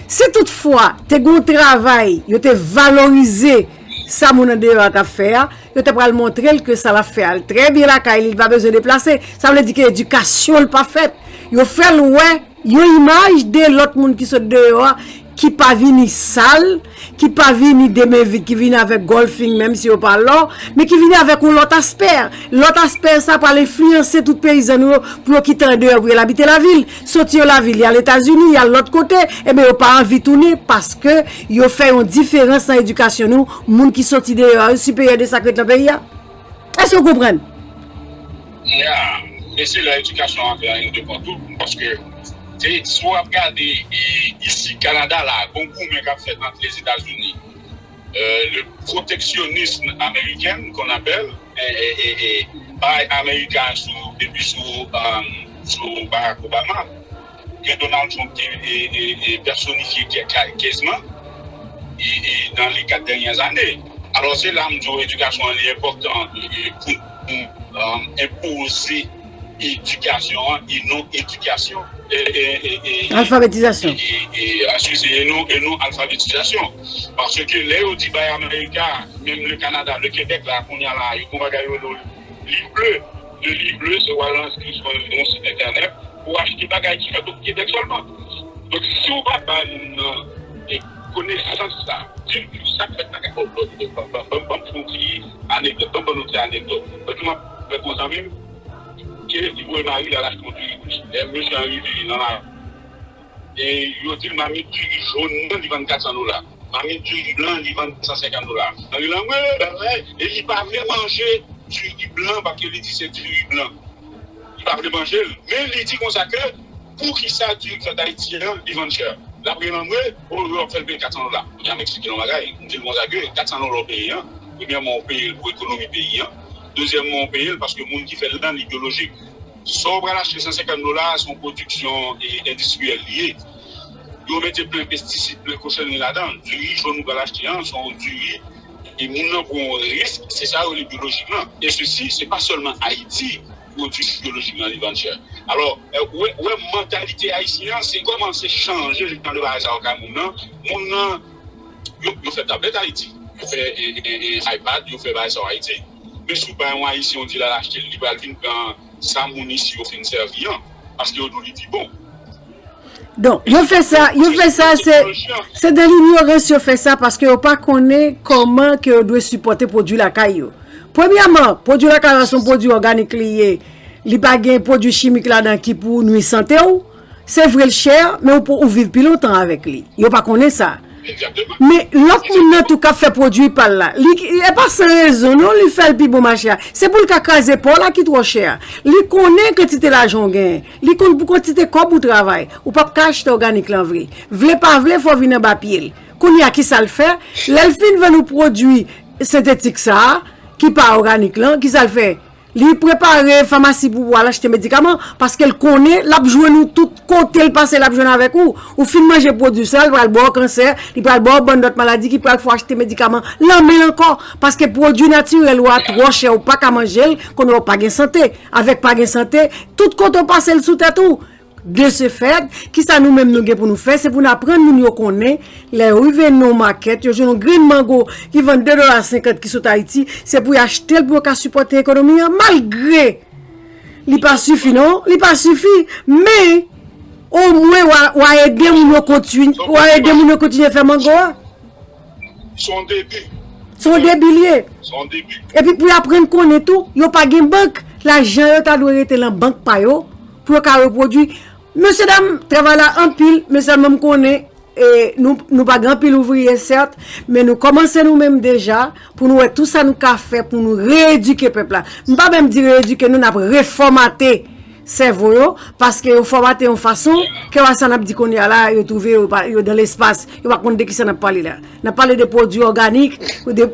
Si toutfwa, te gen yon travay, yo te valorize sa moun andeyò a t ap fè a, yo te pral montre l ke sa l ap fè a, l trè byen lakay li, li pa bezwen deplase. Sa vle di ke edikasyon l pa fèt. Yo fè l wè yon imaj de lòt moun ki sot deyò a, ki pa vini sal, ki pa vini de men vid, ki vini avèk gòlfin, menm si yo pa lò, men ki vini avèk yon lòt aspè. Lòt aspè sa pral enfliyanse tout peyizan nou yo pou yo kite andeyò, pou yo al abite lavil. Soti yo lavil, y al Etazini, y al lòt kote, ebyen yo pa anvi tounen paske yo fè yon diferans nan edikasyon nou, moun ki soti deyò a yo siperyè de sa k ret nan peyi a. Èske w konprann? Ya, men se la edikasyon an vin an depan tou, paske te, si w ap gade e, isi Kanada la, gon goumen k ap fèt ant Lèzetazini, euh, le protectionnisme américain, qu'on appelle, e, e, e, e, bay Amerika sou, depi sou, um, sou Barack Obama, ke Donald Trump te, e, e, e, pèsonifye kè-, ka-, kèzman, e, e, nan le kat dènyè zane. Alò, se la m di w edikasyon an li enpòtan, e, e, pou, pou, um, enpoze edikasyon an e non edikasyon. E, e, e, e, e, alfabetizasyon. E, e, e, eskize, e non, e non alfabetizasyon. Paske lè yo di bay Amerika, menm le Kanada, le Kebèk la, kounye a la, yo gon bagay yo rele li ble. Le li ble, se w al enskri sou yon sit entènèt pou achte bagay ki fèt o Kebèk sèlman. Donk, si w pa bay moun nan, e, konesans sa, kilti sa k fèt nan kay, ban m fè yon ti anekdòt, ban m ban nou ti anekdòt. Donk, m ap fè yon zanmi m, ke li voye mari l al achte yon diri bouch. Lè mesye an rive nan la, e yo di l mamit diri jòn nan, li vann kat san dola. Mamit diri blan, li vann san senkant dola. Nan li lan, wi, wi, e li pa vle manje diri blan, paske li di se diri blan. Li pa vle manje l. Men li di konsa ke, poukisa diri k fèt Ayiti an, li vann chè? L ap relanmwe, o, yo ap fè l peye kat san dola. Kounye a m eksplike l yon bagay. M di l konsa ke, kat san dola w peye an, premyèman, w peye l pou ekonomi peyi an. Dezyèmman, w peye l paske moun ki fè l lan, li byolojik. Sa w pral achte san senkant dola a, se yon pwodiksyon, e, endistriyèl li ye. Yo mete plen pestisid, plen kochonri ladan. Diri jòn ou pral achte an, se yon diri, e moun nan pran yon risk, se sa yo rele byolojik lan. E sesi, se pa sèlman Ayiti pwodui byolojik lan li vann chè. Alò, e, ou wè, ou wè mantalite ayisyen an, se kòmanse chanje jan de bagay sa yo kay moun nan. Moun nan, yo, yo fè tablèt Ayiti, yo fè, e, e, e, iPad, yo fè bagay sa yo Ayiti. Men si w bay yon Ayisyen, w di l al achte l, li pral vin pran sa moun isi yo fin sèvi an, paske yo di w li pi bon. Donk, yo fè sa, yo fè sa, se, se de linyorans yo fè sa, paske yo pa konnen kòman ke yo dwe sipòte pwodui lakay yo. Premyèman, pwodui lakay yo a se yon pwodui òganik li ye, li pa gen pwodui chimik ladan ki pou nwi sante w. Se vre l chè, men ou pou, ou viv pi lontan avèk li. Yo pa konnen sa. Men lòt moun nan tou k ap fè pwodui pa l la, li, e pa san rezon non, li fè l pi bon mache a. Se pou l ka kraze pa w la ki twò chè a. Li konnen kantite lajan w genyen. Li konn pou kantite kòb ou travay. Ou p ap ka achte òganik lan vre. Vle pa vle, fò w vin anba pye l. Kounye a, kisa l fè? Lè l fin vann ou pwodui sentetik sa a, ki pa òganik lan, kisa l fè? Li prepare famasi pou w al achte medikaman, paske l konnen l ap jwenn ou tout kote l pase, l ap jwenn avèk ou. Ou fin manje pwodui sa, l pral ba w kansè, li pral ba w bann lòt maladi ki pral fè w achte medikaman lan men l ankò. Paske pwodui natirèl ou a twò chè, ou pa ka manje l, kounye a w pa gen sante. Avèk pa gen sante, tout kote w pase l sou tèt ou. De ce fait, kisa nou menm nou gen pou nou fè? Se pou n aprann moun yo konnen, lè yo rive nan yon makèt, yo jwenn yon grenn mango ki vann de dola senkant ki sot Ayiti, se pou y achte l pou yo ka sipòte ekonomi an, malgre li pa sifi non, li pa sifi, men omwen w a, w a ede moun yo kontinye, w a ede moun yo kontinye fè mango a. Se yon debi. Se yon debi l ye. Se yon debi. Epi pou y aprann konnen tou, yo pa gen bank, lajan yo ta dwe rete nan bank pa yo, pou yo ka repwodui. Mesye dam, travay la anpil, men sèlman m konnen, e, nou, nou pa gen anpil ouvriye, sèt, men nou kòmanse nou menm deja, pou nou wè tout sa nou ka fè, pou nou reyedike pèp la. M pa menm di reyedike nou, n ap refòmate sèvo yo, paske yo fòmate yon fason, ke wè sa n ap di kounye a la, yo twouve yo pa, yo dan lespas, yo pa konn de kisa n ap pale la. N ap pale de pwodui òganik, de,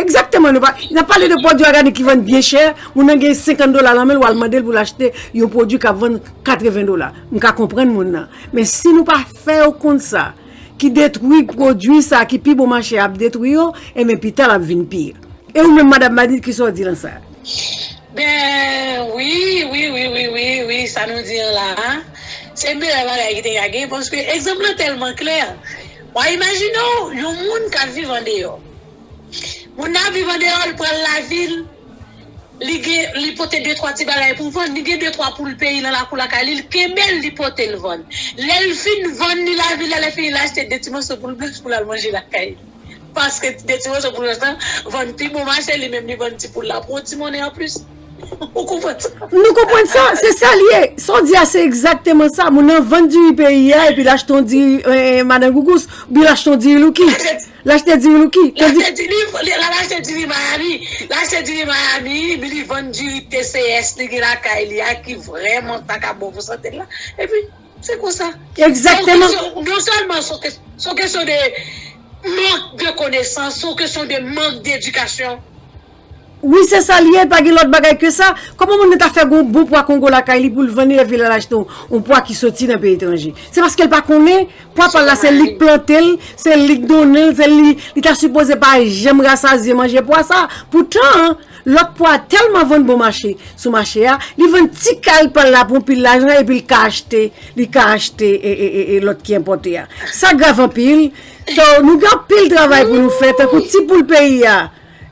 egzakteman, nou pa, n ap pale de pwodui òganik ki vann byen chè, moun nan gen senkant dola nan men l, w al mande l pou l achte yon pwodui k ap vann katreven dola. M ka konprann moun nan. Men si nou pa fè yo konn sa, ki detwi pwodui sa, ki pi bon mache ap detwi yo, enben pita l ap vin pi. E ou menm, madanm Madrid, kisa w di lan sa? Ben, wi, wi, wi, wi, wi, wi, sa nou di an la a, se meyè bagay ki te ka gen, paske egzanp lan tèlman klè. W a imajine w, yon moun k ap viv andeyò. Moun nan ap viv andeyò, li pral lavil, li gen, li pote de twa ti bagay pou vann, li gen de twa poul peyi nan lakou lakay li, li kenbe l, li pote l vann. Lè l fin vann li lavil la, lè fini, l achte de ti moso poul blanch pou l al manje lakay li. Paske de ti moso poul blanch lan vann pi bon mache, li menm li vann ti poul la pou yon ti monnen anplis. Ou konprann sa? Nou konprann sa, se sa l ye. Sa w di a, se egzakteman sa. Moun nan vann diri peyi a, epi l achte yon diri, eh, eh, madan Gougous, oubyen l achte yon diri Louki. L achte diri Louki. L achte diri, l achte diri Miami. L achte diri Miami, epi li vann diri T C S li gen lakay li a, ki vrèman ta ka bon pou sante l la. Epi, Se konsa. Egzakteman. Non sèlman se yon kesyon de mank de konesans, se yon kesyon de mank de edikasyon. Wi, se sa l ye, pa gen lòt bagay ke sa. Kòman moun nan ta fè gon bon pwa Kongo lakay li pou l vann li epi l al achte yon pwa ki soti nan peyi etranje? Se paske l pa konnen pwa pa l la, se li k plante l, se li k donnen l, se li, li ta sipoze pa janm rasazye manje pwa sa. Poutan, lòt pwa tèlman vann bon mache sou mache a, li vann ti kal pa l la pou yon pil lajan epi l ka achte, li ka achte e, e, e, e lòt ki enpòte a. Sa grav anpil. So, nou gen anpil travay pou nou fè, tankou ti poul peyi a.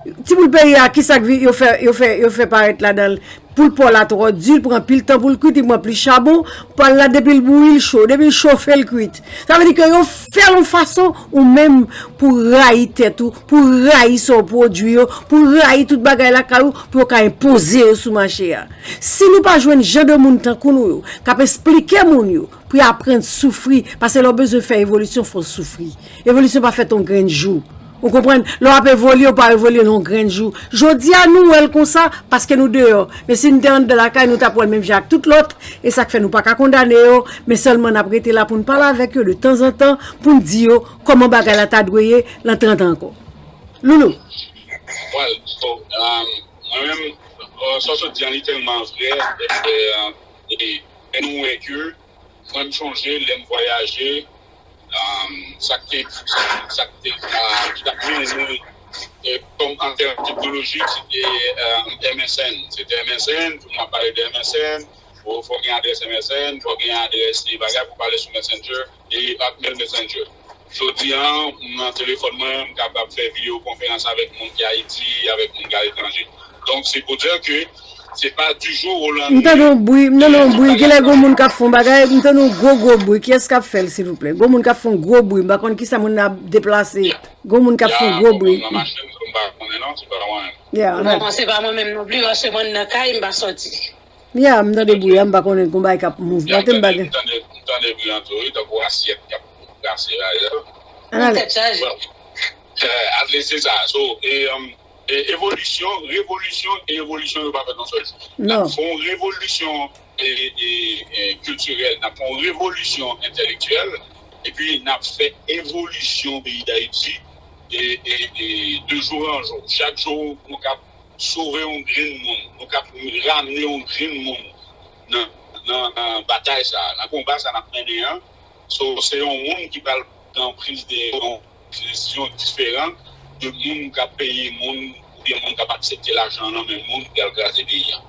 Ti poul peyi a, kisa k vi-, yo fè, yo fè, yo fè parèt ladan l? Poul pò la twò di, l pran anpil tan pou l kwit, li pran plis chabon, pwa l la depi l bouyi, l cho. Depi l chofe, l kwit. Sa vle di ke yo fè l yon fason ou menm pou rayi tèt ou, pou rayi sa w pwodui yo, pou rayi tout bagay lakay ou, pou yo ka enpoze yo sou mache a. Si nou pa jwenn jan de moun tankou nou yo, k ap esplike moun yo, pou y aprann soufri, paske lè w bezwen fè evolisyon, fò w soufri. Evolisyon pa fèt yon grenn jou. Ou konprann? Lè w ap evolye, ou pa evolye nan yon grenn jou. Jodi a, nou wè l konsa, paske nou deyò. Men si n te anndan lakay, nou t ap wè l menm jan ak tout lòt. E sa k fè nou pa ka kondane yo, men sèlman n ap rete la pou n pale avèk yo de tanzantan, pou n di yo kòman bagay la ta dwe ye lan trant an ankò. Loulou. Well, so, um, mwen menm, uh, sa w sot di an, li tèlman vrè, e, e, e nou wè ke mwen, m chonje lè m vwayaje, um, sa k te, sa k te, uh, ki t ap mennen nou, e, kòm an tèm teknolojik, se te, um, M S N. Se te M S N, tout moun ap pale de M S N, fò, fò gen adrès M S N, fò gen adrès e bagay pou pale sou Messenger, e Hotmail Messenger. Jodi a, m nan telefòn mwen, m kapab fè videyo konferans avèk moun ki Ayiti, avèk moun ki aletranje. Donk, se pou dire ke se pa du jour au lendemain. M tande yon bri, m tande yon bri. Genlè gon moun k ap fè yon bagay, m tande yon gwo, gwo bri. Kiyès k ap fè l, silvouplè? Gon moun k ap fè yon gwo bri. M pa konn kisa moun nan ap deplase. Gon moun k ap fè yon gwo bri. Ya, m pa konnen non, se pa mwen menm. Ya, non, se pa mwen menm non pli, paske mwen nan kay, m pa sòti. Ya, m tande bri a, m pa konnen gon bagay k ap mouvmante, m pa gen. M tande, m tande bri an tou, wi, tankou asyèt k ap kase ayè. An ale. Tèt chaje. Bon. Eh, at least se sa. So, e, um, e, evolisyon, revolisyon e evolisyon yo pa fèt nan sèl jou. Non. N ap fè yon revolisyon, e, e, e, kiltirèl, n ap fè yon revolisyon entèlektyèl, epi n ap fè evolisyon peyi Dayiti, e, e, e, de jou an jou. Chak jou, nou ka sove yon grenn moun, nou k ap ramne yon grenn moun nan, nan, nan batay sa a, nan konba sa a n ap mennen an. So, se yon moun ki pral gen yon priz de, yon desizyon diferan de moun k ap peye moun oubyen moun k ap aksepte lajan nan men moun pou y al kraze peyi a.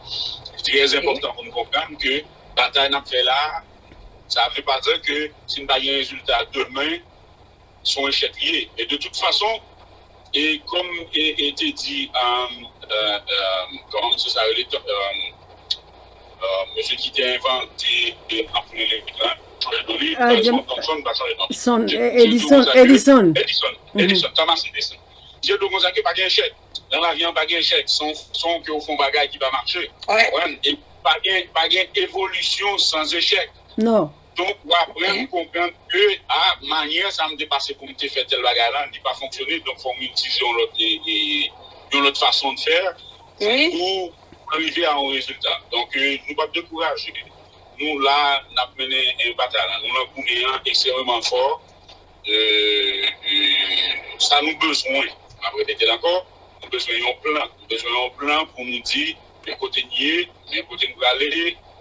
Li trè enpòtan pou nou konprann ke batay n ap fè la a, sa vle pa di ke si n pa gen rezilta demen, se yon echèk li ye. E de tout fason, e kòm e, e te di, um, uh, um, kòman mesye sa rele, um, uh, mesye ki te envante e, anpil elektrik la, chanje non li, uh, James Thompson, pa chanje non li. Son, e, Edison, Edison. Edison, Edison, Thomas Edison. Dieudo konn sa ke pa gen echèk. Nan lavi an pa gen echèk. Se yon, se yon ke ou fè yon bagay ki pa mache. Konprann? E pa gen, pa gen evolisyon san echèk. Non. Donk, w aprann konprann ke, a, manyè sa m te pase pou m te fè tèl bagay la, li pa fonksyone, donk fò m itilize yon lòt, e, e, yon lòt fason de fè pou rive a yon rezilta. Donk, e, nou p ap dekouraje. Nou la, n ap mennen, e, batay la. Nou nan goumen an ekstrèmeman fò. E, e, sa nou bezwen, m ap repete l ankò, nou bezwen yon plan. Nou bezwen yon plan pou nou di, men kote n ye, men kote n prale,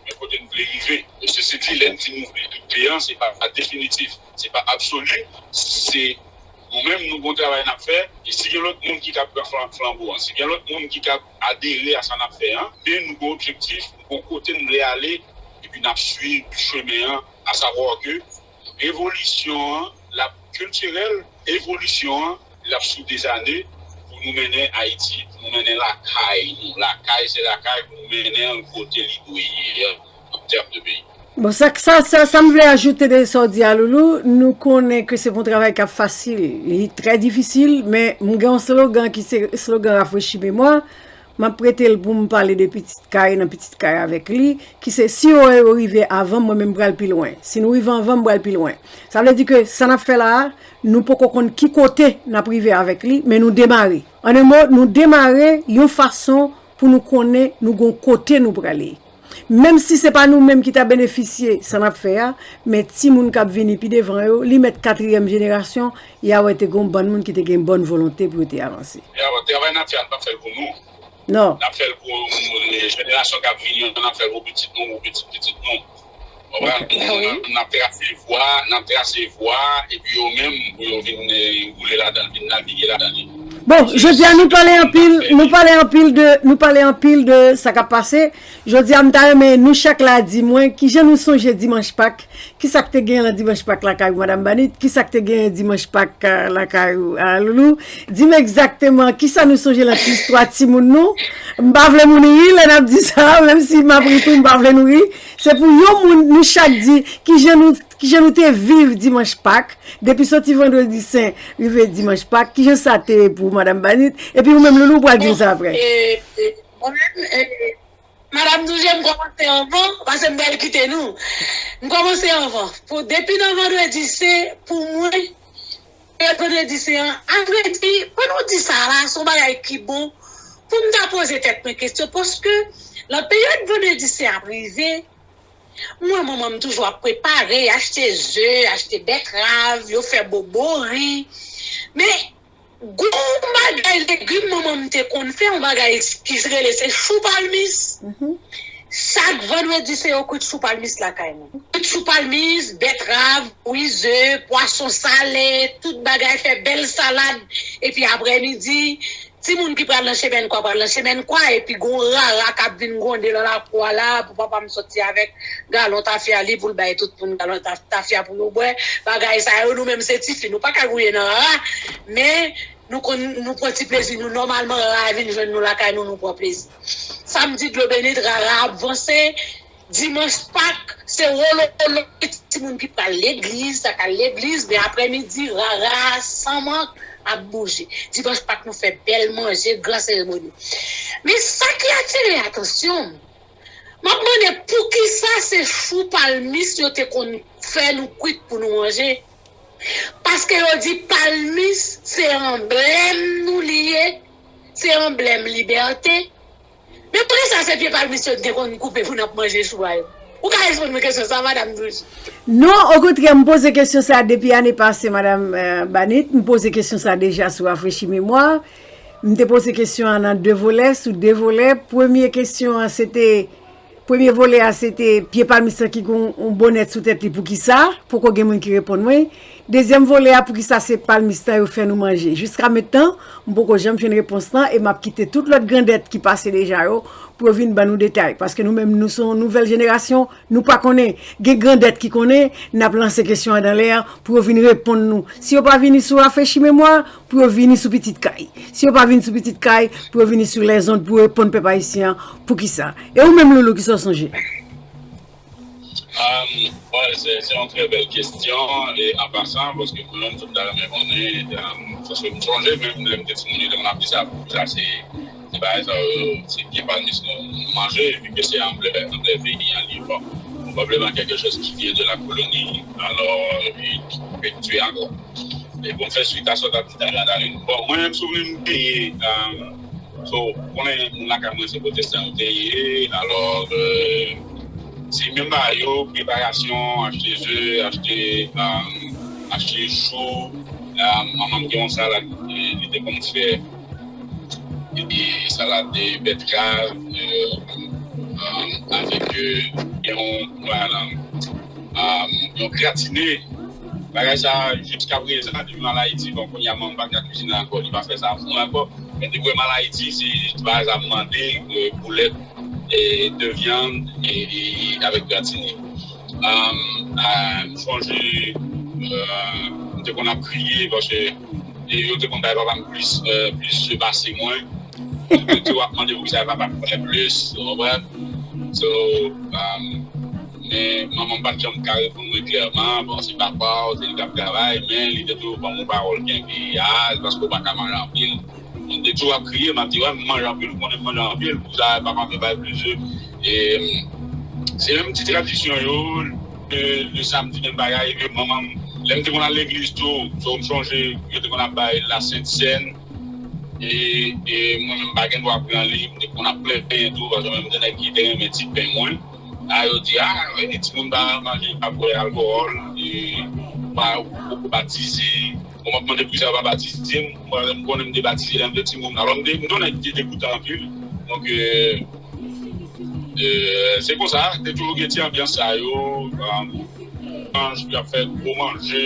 men kote n vle rive. E se, se di, lè n di nou vle doute an, se pa, pa definitif, se pa absoli, se nou menm nou gon travay n ap fè, e si gen lòt moun ki ka pran flan-, flanbo an, si gen lòt moun ki ka adere a sa n ap fè an, men nou gon objektif, nou gon kote n vle ale, epi n ap swiv chemen an, asavwa ke revolisyon an, l ap kiltirèl, evolisyon an, l ap sou dezane pou nou mennen Ayiti, pou nou mennen lakay nou. Lakay se lakay pou nou mennen l kote li dwe ye an, an tèm de peyi. Bon, sa, sa, sa, sa m vle ajoute de sa w di a, Loulou, nou konnen ke se pa yon travay k ap fasil. Li trè difisil, men m gen yon slogan ki se slogan rafrechi memwa. M ap prete l pou m pale de Pitit Kay, nan Pitit Kay avèk li, ki se, si yo, yo rive avan m, mwen menm m pral pi lwen. Si nou rive anvan m, m pral pi lwen. Sa vle di ke sa n ap fè la a, nou poko konn ki kote n ap rive avèk li, men nou demare. An en mo, nou demare yon fason pou nou konnen nou gon kote nou prale. Menm si se pa nou menm ki ta benefisye sa n ap fè a, men timoun k ap vini pi devan yo, li mèt katriyèm jenerasyon, y a wè te gon bann moun ki te gen bòn volonte pou yo te avanse. Y a wè travay n ap fè a, n p ap fè l pou nou. Non. N ap fè l pou, e, jenerasyon k ap vini an, n ap fè l pou pitit nou, pou pitit pitit nou. Konprann? N ap trase vwa, n ap trase vwa, epi yo menm, pou yo vin, e, woule ladan l, vin navige ladan li. Bon, jodi a nou pale anpil, nou pale anpil de, nou pale anpil de sa k ap pase. Jodi a m ta renmen nou chak la di mwen kijan nou sonje dimanch Pak, kisa k te genyen lan dimanch Pak lakay ou, Madanm Banit, kisa k te genyen dimanch Pak, a, lakay ou, a, Loulou. Di m egzakteman kisa nou sonje lan ti istwa timoun nou. M pa vle moun ri lè n ap di sa, menm si m ap ri tou, m pa vle nou ri. Se pou yon moun, nou chak di kijan nou, kijan nou te viv dimanch Pak, depi soti vandredi sen rive dimanch Pak, kijan sa te ye pou ou, Madanm Banit, epi ou menm, Loulou, ou pral di m sa apre. Bon, e, e, mwen menm, e, Madanm Douje, m kòmanse anvan, paske m pral kite nou. M kòmanse anvan. Pou, depi nan vandredi sen, pou mwen, peryòd vandredi sen an, avredi, pou nou di sa la, se yon bagay ki bon pou m ta poze tèt mwen kesyon, paske lè peryòd vandredi sen ap rive, mwen, manman m toujou ap prepare, achte ze, achte bètrav, yo fè bobori. Men, gon bagay legim manman m te konn fè, yon bagay ki rele se chou palmis. Chak vandredi, se yo kwit chou palmis lakay nou. Kwit chou palmis, bètrav, bri ze, pwason sale, tout bagay, fè bèl salad. Epi aprèmidi, timoun ki pral nan chemèn kwa pral nan chemèn kwa, epi gon rara k ap vin gwonde lan lakou a la, pou papa m soti avèk galon tafya li pou l bay tout moun galon taf-, tafya pou yo bwè. Bagay sa yo, nou menm se tifi, nou pa ka gouye nan rara, men nou konn, nou pran ti plezi nou. Nòmalman, rara vin jwenn nou lakay nou, nou pran plezi. Samdi, dlo beni, rara ap vanse. Dimanch Pak, se wolo wolo, timoun ki pral legliz, sa k al legliz, men aprèmidi, rara, san mank, ap bouje. Dimanch Pak, nou fè bèl manje, gran seremoni. Men sa ki atire atansyon m, m ap mande poukisa se chou palmis yo te konn fè nou kwit pou nou manje. Paske yo di palmis se anblèm nou li ye, se anblèm libète. Men poukisa se pye palmis yo te konn koupe pou n ap manje chou a yo? Ou ka reponn mwen kesyon sa, Madanm Douje? Non, okontrè, m poze kesyon sa depi ane pase, Madanm, eh, Banit. M poze kesyon sa deja sou Rafrechi Memwa. M te poze kesyon an nan de volè, sou de volè. Premye kesyon an, se te, premye volè a, se te pye palmis lan ki gen yon, yon bonèt sou tèt li, poukisa? Poko gen moun ki reponn mwen. Dezyèm volè a, poukisa se palmis lan yo fè nou manje? Jiska mentnan, m poko janm jwenn repons lan, e m ap kite tout lòt grandèt ki pase deja yo, pou yo vin ban nou detay. Paske nou menm, nou se yon nouvèl jenerasyon, nou pa konnen. Gen grandèt ki konnen, n ap lanse kesyon an dan lè a, pou yo vin reponn nou. Si yo pa vini sou Rafrechi Memwa, pou yo vini sou Pitit Kay. Si yo pa vin sou Pitit Kay, pou yo vini sou lèzond, pou yo reponn pèp ayisyen an, poukisa? E ou menm, Loulou, kisa w sonje? Um, bon, se, se yon trè bèl kesyon, e an pasan, paske mwen menm tou m ta renmen konnen, um, paske m sonje menm lè m te timoun yo te konn ap di sa, sa se, se bagay sa yo, se pye palmis nou, nou manje, vi ke se anblè, anblè peyi an li, bon, probablement quelque chose qui vient de la colonie, alors, et puis, perpétué encore. E bon, fè swit a sa w t ap di talè a, Darline. Bon, mwen menm souvni m genyen, um, so, konnen moun lakay mwen se pwotestan yo te ye, alò, euh, se menm bagay yo, preparasyon, achte ze, achte, um, achte chou, um, manman m gen yon salad, eh, li te konn fè, e salad de bètrav, euh, um, avèk, euh, yon, um, um, yon gratine. Bagay sa, jiska prezan, depi m al Ayiti, bon, kounye a manman m pa ka kizine ankò, li pa fè sa pou mwen ankò. Men depi m al Ayiti, se bagay sa m mande, euh, boulèt, e de vyann, e, e, e avèk gratine. Um, ah, m sonje, euh, m te konn ap kriye, paske e yo te konn bay papa m plis, euh, plis je pase mwen. Yo te toujou ap mande poukisa papa m fè plis, ou konprann? So, um, men manman m pa t janm ka reponn mwen klèman, bon, se papa w, se li k ap travay, men li te toujou ban m yon pawòl kenbe, ah, se paske w pa ka manje anpil. M te toujou ap kriye, m ap di, wè, m manje anpil, ou konnen m manje anpil, poukisa papa m te bay plis je? E, um, se menm ti tradisyon yo, le, le samdi, menm bagay, epi manman m, lè m te konn al legliz tou, so m sonje, yo te konn ap bay la sent sèn, e, e mwen menm m pa gen dwa pran li, m te konn ap plenyen tou, paske mwen m te nèg ki te renmen ti pen mwen. A yo di, ah, e timoun pa manje, pa bwè alkòl, e pa, poko batize. Bon, m ap mande poukisa yo pa batize m, mwen menm m konnen m te batize lè m te timoun. Alò m te, m te yon nèg ki te degoute anpil. Donk, euh, Euh, se konsa, te toujou gen ti anbyans sa yo, um, manj, y ap fè gwo manje,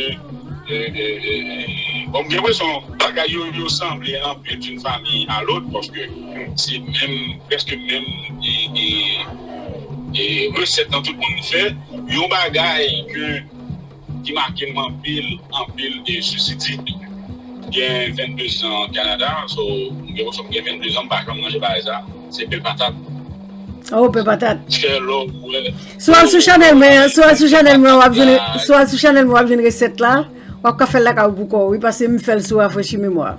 e, e, e, e, bon, m gen enpresyon bagay yo, yo sanble anpil d'une famille à l'autre, paske se menm, prèske menm, e, e, e resèt nan tout moun fè. Yon bagay ke ki make m anpil, anpil, e sou Sidi. M gen vennde zan Kanada, so, m gen, m gen vennde zan, m pa janm manje bagay sa. Se pen patat. Oh, pen patat. Fè lò, ou wè. Si w al sou chanèl mwen, si w al sou chanèl mwen, w ap jwenn, si w al sou chanèl mwen, w ap jwenn resèt la. W ap ka fè l lakay ou pou kò w, wi, paske m fè l sou Rafrechi Memwa.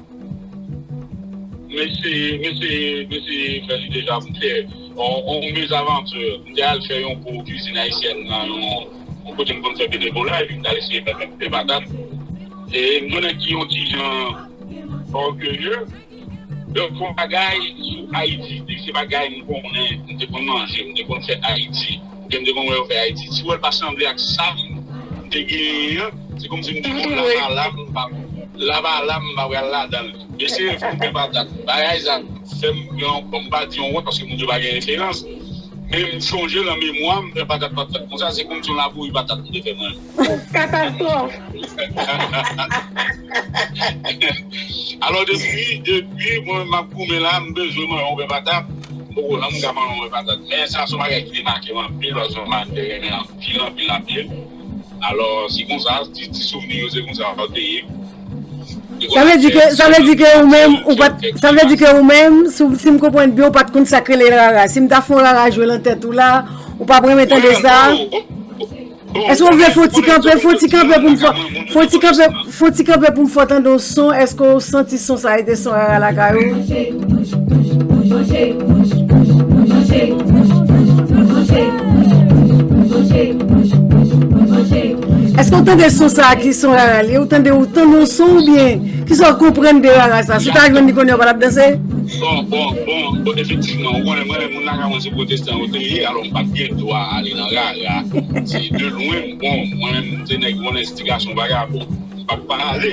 Mesye, mesye, mesye fè li deja pou fè on, on mezavantè. M te al fè yon kou kizin ayisyèn nan yon, yon kote m konn fè benevola, epi m t al eseye fè pen patat. E m konnen ki yon ti jan ògeye. Donk, yon bagay sou Ayiti, se bagay m konnen, m te konn manje, m te konn fè Ayiti. Ke m te konn wè yo fè Ayiti. Si w wè l pa sanble ak sa m te genyen an, se kòmsi m te konn lavalam, m pa, lavalam, m pa pral ladan l. Mesye, fè m pen patat. Bagay sa fè m yon, bon, m pa di yon wont paske moun yo pa gen referans. Men m chonje nan memwa m, pen patat pa t fèt konsa, se kòmsi yon labouri patat m te fè mwen. Katastwòf! Alò, depi, depi, mwen, m ap goumen la, m bezwen manje yon pen patat. M poko janm ka manje yon pen patat. Men sa se yon bagay ki te make m anpil, paske m te renmen anpil, anpil, anpil. Alò, se konsa, ti, ti souvni yo, se konsa yo te ye. Sa vle di ke, sa vle di ke ou menm, ou pa t, sa vle di ke ou menm, si, si m konprann byen, ou pa t konn sa k rele rara. Si m ta fè yon rara jwe lan tèt ou la, ou p ap renmen tande sa? Èske w vle fè yon ti kanpe, fè yon ti kanpe pou m fè, fè yon ti kanpe, fè yon ti kanpe pou m fè w tande yon son? Èske w santi son sa a te son rara lakay ou? Èske w tande son sa a ki son rara li? Ou tande, ou tande yon son oubyen kisa w konprann de rara sa? Si w ta jwenn li kounye a, w pa t ap danse? Bon, bon, bon, bon, efektivman, ou konnen mwen, moun lakay mwen se pwotestan yo te ye, alò m pa t gen dwa ale nan rara. Se de lwen, bon, mwen menm, m se nèg, mwen se ti gason vagabon, m pa t pa ale.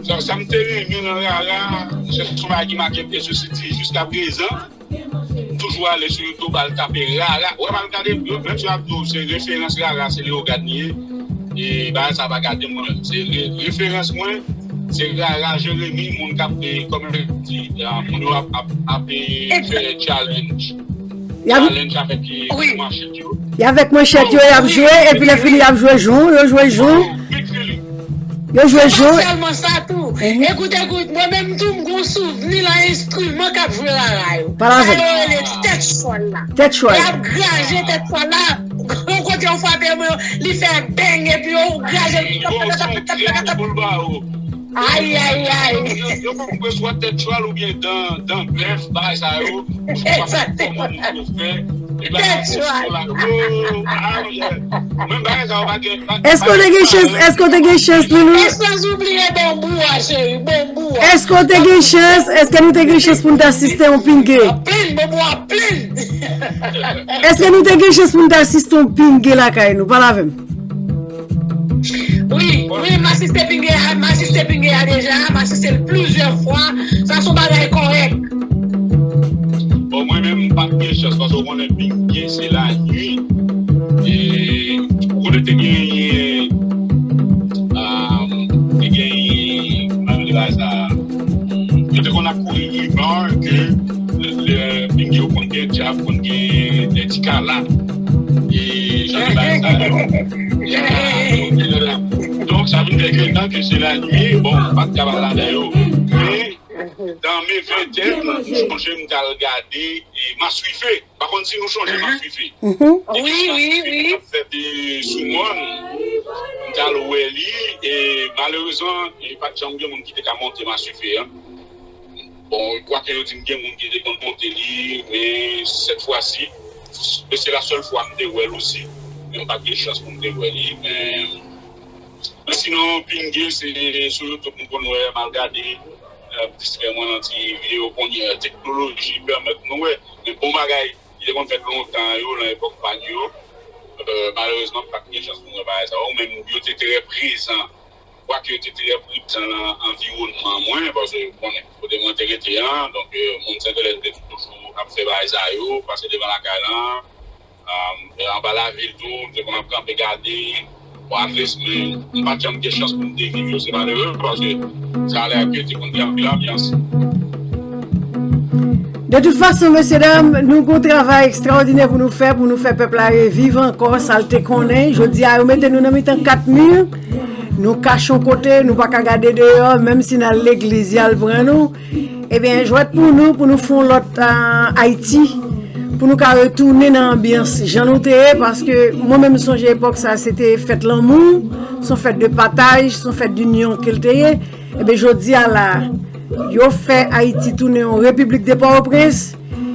Sa, sa m te renmen nan Rara, se yon bagay ki make m, e se siti jiskaprezan, toujou ale sou YouTube, al tape Rara. Ou ap al gade, menm si w ap di w se referans Rara, se Leogane li ye, e bagay sa pa gade mwen. Se re- referans mwen, se Rara Jeremi, moun k ap, e, kòman di, a, moun yo ap, ap, ap, e, fè challenge. Y ap, challenge avèk, e, wi, manchèt yo. Y avèk manchèt yo, y ap jwe, epi lè fini, y ap jwe jon, yo jwe jon. Yo jwe jon. Se pa sèlman sa tou. Mhm. Ekout, ekout, mwen menm tou, m gon souvni nan enstriman k ap jwe Rara yo. Pale avè m. Sa yo rele tèt chwal la. Tèt chwal. Y ap graje tèt chwal la. Yon kote yo frape, mwen, li fè beng, epi yo graje. Yo, yo, yo, yo, yo, yo, yo, Ay, ay, ay. Yo, yo, yo konn pran swa tèt chwal oubyen dan, dan bèf, bagay sa yo. Ou pa konn kòman moun yo fè. E bagay sa yo la, oh, ay, ay. Mwen bagay sa yo pa gen, pa, Èske w te gen chans, èske w te gen chans, Loulou? E san oubliye bonbou a, cheri, bonbou a. Èske w te gen chans, èske nou te gen chans pou n te asiste yon pinge? Plen, bonbou a plen. Èske nou te gen chans pou n te asiste yon pinge lakay nou? Pale avè m. Wi, wi, m asiste pinge a, m asiste pinge a deja, m asiste l plizyè fwa. Sa se yon bagay kòrèk. Bon, mwen menm, m pa t gen chans, paske w konnen pinge se lannuit. E, ou konnen te genyen, ah, te genyen, kòman yo rele bagay sa? Yo te konn ap kouri rimè ke lè, lè pinge yo konn gen dyab, konn gen, e, ti kala. E jan de bagay sa yo. Ya, donk, sa vin fè ke nan ke se lannuit, bon, m pa t ka pale avè yo. Men, nan men ventèn, m sonje m t al gade, e, Maswife. Pa konn si nou sonje Maswife. Mhm. Wi, wi, wi. Fèt, e, sou mòn. M t al wè li, e malerezman, e pa t janm gen moun ki te ka monte Maswife an. Bon, kwake yo di m gen moun ki te konn monte li, men sèt fwa si, e se la sèl fwa m te wè l osi, men m pa t gen chans pou m te wè li, men, men sinon, pinge, se sou YouTube m konn wè, m al gade, e, distrè mwen nan ti videyo kounye a, teknoloji pèmèt nou wè, men bon bagay, ki te konn fèt lontan yo, nan epòk pa n yo, e, malerezman, m pa t gen chans pou m wè bagay sa yo, men yo te trè prezan. Kwake yo te trè prezan nan anviwònman mwen, paske, konnen, kote mwen te rete an, donk, e, moun Sentelès te toujou ap fè bagay sa yo, pase devan lakay lan, e, anba lavil tou, m te konn ap kanpe gade, bon, at least, men, m pa t janm gen chans pou m te viv yo, se malere, paske sa lè ke te konn gen anpil anbyans. De tout fason, mesye dam, nou gon travay ekstraòdinè pou nou fè, pou nou fè pèp la reviv ankò, sa l te konnen. Jodi a, yo mete nou nan mitan kat mi. Nou kache yon kote, nou pa ka gade deyò, menm si n al legliz, y al pran nou. Ebyen, jwèt pou nou, pou nou fè yon lòt, ah, Ayiti, pou nou ka retounen nan anbyans jan nou te ye, paske mwen menm, m sonje epòk sa, se te fèt lanmou, se yon fèt de pataj, se yon fèt dinyon ke l te ye. Ebyen, jodi a la, yo fè Ayiti tounen yon repiblik de Pòtoprens.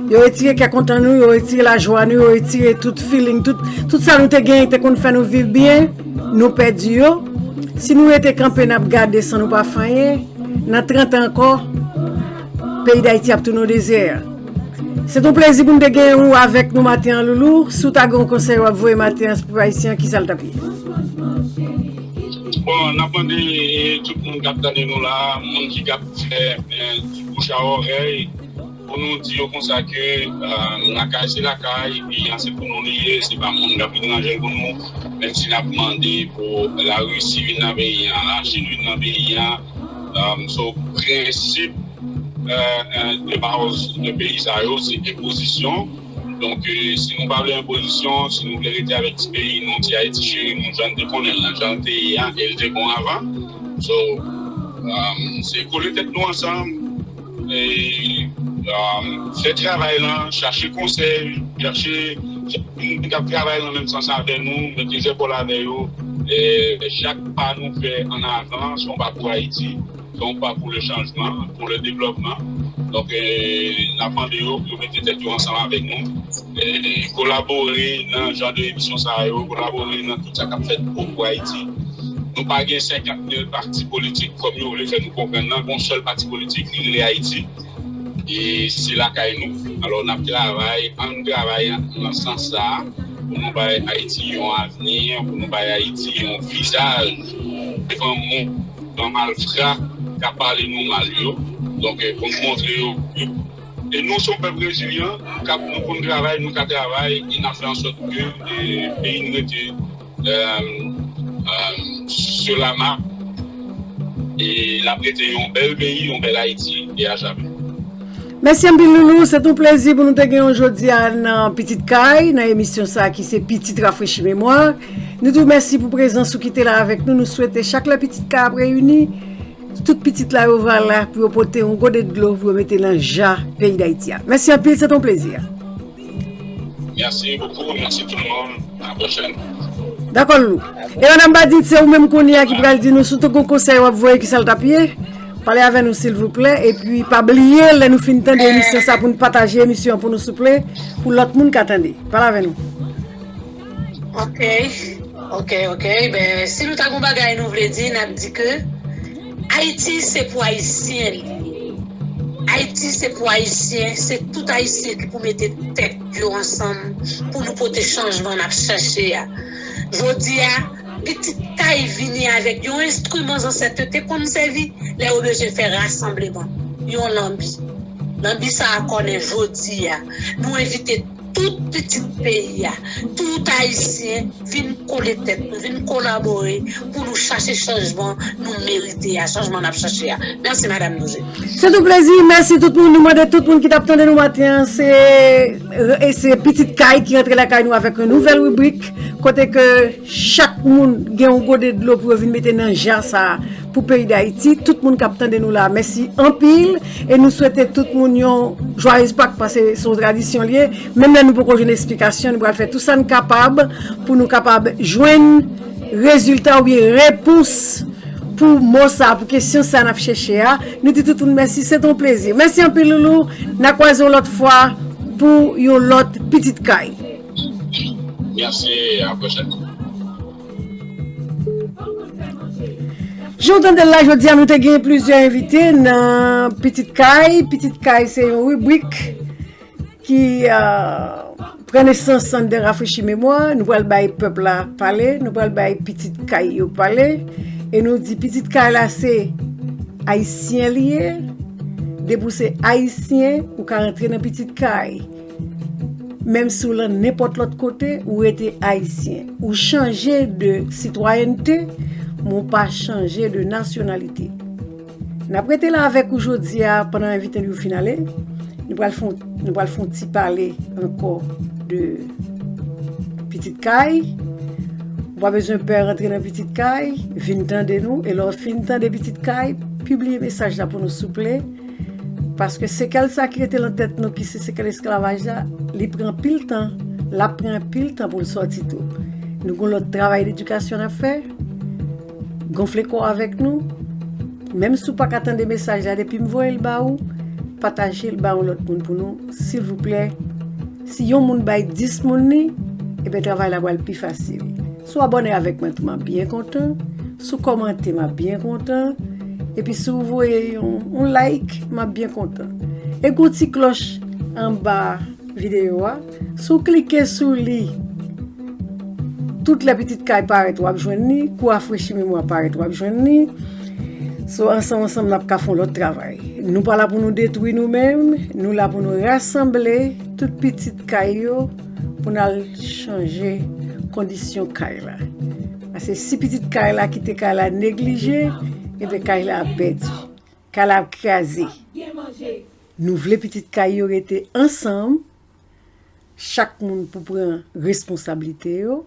Yo retire kè kontan nou, yo retire lajwa nou, yo retire tout feeling, tout, tout sa nou te genyen, te konn fè nou viv byen, nou pèdi yo. Si nou rete kanpe n ap gade san nou pa fè anyen, nan trant an ankò, peyi Dayiti ap tounen yon dezè. Se t yon plezi pou n te genyen ou avèk nou maten an, Loulou. Si w ta gen yon konsèy w ap voye maten an pou Ayisyen an, ki sa l t ap ye? Bon, n ap mande, e, tout moun k ap tande nou la, moun ki k ap fè, e, bouch a orèy, pou nou di yo konsa ke, e, lakay se lakay, peyi a se pou nou li ye, se pa moun k ap vin ranje l pou nou, menm si n ap mande pou Larisi vin nan peyi a, Lachin vin nan peyi a, e, so, prensip, e, e, de baz de peyi sa yo, se enpozisyon. Donk, e, si nou pa vle enpozisyon, si nou vle rete avèk ti peyi nou, ti Ayiti cheri nou, jan n te konnen l lan, jan l te ye a, e l te bon avan. So, um, se kole tèt nou ansanm, e, um, fè travay lan, chache konsèy, chache, chache moun k ap travay lan menm sans avè nou, mete zepòl avè yo, e chak pa nou fè an avan, se yon pa pou Ayiti. Se yon pa pou le chanjman, pou le devlòpman. Donk, e, n ap mande yo pou yo mete tèt yo ansanm avèk nou, e, kolabore nan jan de emisyon sa yo, kolabore nan tout sa k ap fèt pou, pou Ayiti. Nou pa gen senkant mil pati politik kòm yo vle fè nou konprann nan, gon sèl pati politik, li rele Ayiti. E se lakay nou. Alò, n ap travay, ann travay nan sans sa a, pou nou bay Ayiti yon avni, pou nou bay Ayiti yon vizaj devan mond, nan malfra, k ap pale nou mal yo. Donk, eh, pou n montre yo ke, e nou se yon pèp rezilyan, k ap, nou konn travay, nou ka travay, e n ap fè ansòt ke, eh, peyi n rete, eh, eh, sur la map, e l ap rete yon bèl peyi, yon bèl Ayiti, e a jamè. Mèsi anpil, Loulou. Se t on plezi pou nou te gen w jodi a nan Pitit Kay, nan emisyon sa a ki se Pitit Rafrechi Memwa. Nou di w mèsi pou prezans ou ki te la avèk nou. Nou swete chak lè Pitit Kay ap reyini, tout pitit la yo va la pou yo pote yon gode dlo pou yo mete nan ja peyi Dayiti a. Mèsi anpil, se t on plezi. Merci beaucoup, merci tout le monde. À la prochaine. Dakò, Loulou. E madanm Badit, se ou menm kounye a ki pral di nou si w te gon konsèy w ap voye, ki sa l t ap ye? Pale avè nou, silvouplè. Epi, pa bliye, lè nou fin tande emisyon sa, pou n pataje emisyon an pou nou, souple, pou lòt moun ka tande. Pale avè nou. Ok, ok, ok. Ben, si nou ta gon bagay nou vle di, n ap di ke Ayiti se pou Ayisyen li ye. Ayiti se pou Ayisyen, se tout Ayisyen ki pou mete tèt yo ansanm pou nou pote chanjman n ap chache a. Jodi a, Pitit Kay vini avèk yon enstriman zansèt yo te konn sèvi lè yo bezwen fè rasanbleman, yon lanbi. Lanbi sa a konnen jodi a, nou envite tout pitit peyi a, tout Ayisyen, vin kole tèt nou, vin kolabore pou nou chache chanjman nou merite a, chanjman n ap chache a. Mèsi, Madanm Doze. Se t on plezi. Mèsi tout moun. Nou mande tout moun ki t ap tande nou maten an, se, e se Pitit Kay ki rantre lakay nou avèk yon nouvèl ribrik, kote ke chak moun gen yon gode dlo pou yo vin mete nan ja sa a pou peyi Dayiti. Tout moun k ap tande nou la, mèsi anpil. E nou swete tout moun yon jwayez Pak, paske se yon tradisyon li ye. Menm lè nou poko jwenn esplikasyon, nou pral fè tout sa n kapab pou nou kapab jwenn rezilta oubyen repons pou mo sa, pou kesyon sa n ap chèche a. Nou di tout moun mèsi, se t on plezi. Mèsi anpil, Loulou. N a kwaze yon lòt fwa pou yon lòt Pitit Kay. Merci, à la prochaine. Jan w tande l la, jodi a, nou te gen plizyè envite nan Pitit Kay. Pitit Kay se yon ribrik ki, euh, pran nesans anndan Rafrechi Memwa. Nou pral bay pèp la pale, nou pral bay Pitit Kay yo pale. E nou di Pitit Kay la se Ayisyen li ye. Depi w se Ayisyen, ou ka rantre nan Pitit Kay. Menm si w lan nenpòt lòt kote, ou rete Ayisyen. Ou chanje de sitwayènte, men w pa chanje de nasyonalite. N ap rete la avèk ou jodi a pandan envite nou yo fin ale. Nou pral fè, nou pral fè yon ti pale ankò de Pitit Kay. Ou pa bezwen pè rantre nan Pitit Kay, vin tande nou. E lè w fin tande Pitit Kay, pibliye mesaj la pou nou, souple. Paske sekèl sa ki rete lan tèt nou, ki se sekèl esklavaj la, li pran anpil tan, l ap pran anpil tan pou l sòti tou. Nou gon lòt travay ledikasyon n ap fè. Gonfle kò w avèk nou. Menm si w pa ka tande mesaj la, depi m voye l ba ou, pataje l ba yon lòt moun pou nou, silvouplè. Si yon moun bay dis moun li, ebyen, travay la pral pi fasil. Si w abòne avèk mwen tou, m ap byen kontan. Si w kòmante, m ap byen kontan. Epi si w voye yon, yon like, m ap byen kontan. E gon ti klòch anba videyo a. Si w klike sou li, tout lè Pitit Kay parèt, w ap jwenn li. Kou Rafrechi Memwa parèt, w ap jwenn li. So, ansanm, ansanm, n ap ka fè yon lòt travay. Nou pa la pou nou detwi nou menm, nou la pou nou rasanble tout Pitit Kay yo pou n al chanje kondisyon kay la. Paske si Pitit Kay la kite kay la neglije, ebyen kay la ap pèdi. Kay la ap kraze. Nou vle Pitit Kay yo rete ansanm, chak moun pou pran responsablite yo,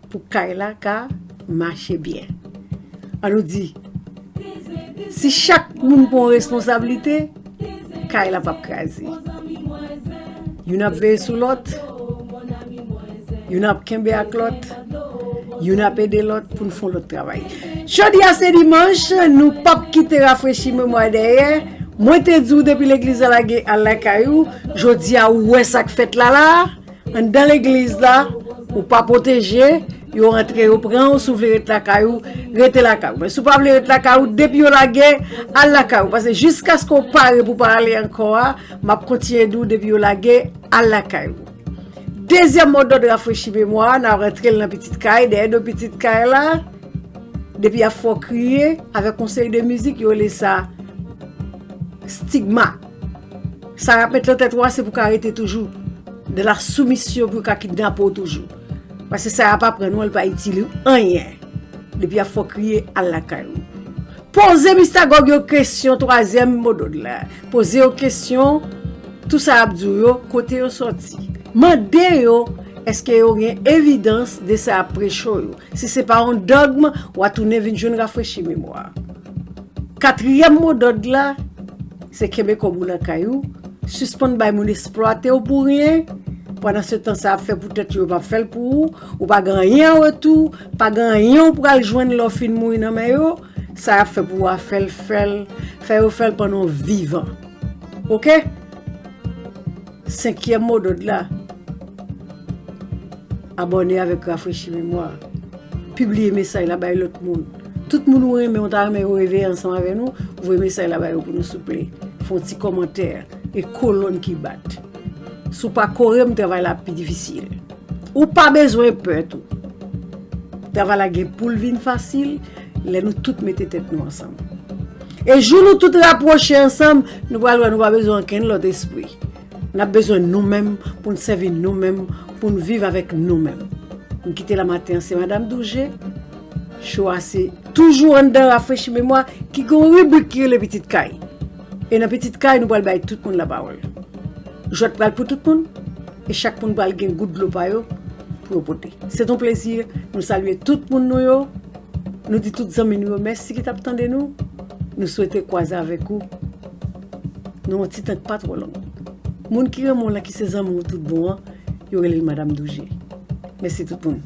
pou kay la ka mache byen. An nou di, si chak moun pran responsablite, kay la p ap kraze. Youn ap veye sou lòt, youn ap kenbe ak lòt, youn ap ede lòt pou n fè yon lòt travay. Jodi a se dimanch, nou p ap kite Rafrechi Memwa dèyè. Mwen te di w depi legliz la lage, al lakay ou. Jodi a, ou wè sa k fèt la la. Anndan legliz la, ou pa pwoteje, yo rantre, yo pran w. Si w vle ret lakay ou, rete lakay ou. Men si w pa vle ret lakay ou, depi yo lage, al lakay ou. Paske jiskaske w pare pou w pa ale ankò a, m ap kontinye di w, depi yo lage, al lakay ou. Dezyèm modòd Rafrechi Memwa, n a rantre l nan Pitit Kay, dèyè do Pitit Kay la. Depi y ap fè w kriye avèk yon seri de mizik, yo rele sa stigma. Sa y ap met nan tèt ou a, se pou w ka rete toujou de la soumisyon, pou yo ka kidnape w toujou. Paske sa y ap aprann ou an, li pa itil ou anyen. Depi y ap fè w kriye, al lakay ou. Poze Mistagòg yo kesyon, twazyèm modòd la. Poze yo kesyon, tou sa y ap di w yo, kote yo sòti. Mande yo, èske yo gen evidans de sa y ap preche w yo. Si se pa yon dògm, w a tounen vin jwenn rafrechi memwa. Katriyèm modòd la, se kenbe kòb ou lakay ou, sispann bay moun eksplwate w pou ryen. Pandansetan, sa y ap fè pou tèt yo, yo p ap fè l pou ou. Ou pa gen anyen an retou, pa gen anyen ou pral jwenn lè w fin mouri nan men yo. Sa y ap fè pou ou a, fè l, fè l, fè yo fè l pandan w vivan. Oke? Senkyèm modòd la, abòne avèk Rafrechi Memwa. Pibliye mesaj la bay lòt moun. Tout moun ou renmen, ou ta renmen yo reveye ansanm avè nou, voye mesaj la ba yo pou nou souple. Fè yon ti kòmantè e kolòn ki bat. Si w pa kore m, travay la ap pi difisil. Ou pa bezwen pè tou. Travay la gen pou l vin fasil lè nou tout mete tèt nou ansanm. E jou nou tout rapwoche ansanm, nou pral wè nou pa bezwen ankenn lòt espri. N ap bezwen nou menm pou n sèvi nou menm, pou n viv avèk nou menm. M kite la maten an, se Madam Douje. Cho a se toujou anndan Rafrechi Memwa ki gen yon ribrik ki rele Pitit Kay. E nan Pitit Kay, nou pral bay tout moun lapawòl. Jwèt pral pou tout moun, e chak moun pral gen gout dlo pa yo pou yo pote. Se yon plezi, nou salye tout moun nou yo, nou di tout zanmi nou yo mèsi ki t ap tande nou, nou swete kwaze avèk ou nan yon ti tan k pa twò long. Moun ki renmen w lan, ki se zanmi w tout bon an, yo rele l Madam Douje. Mèsi tout moun.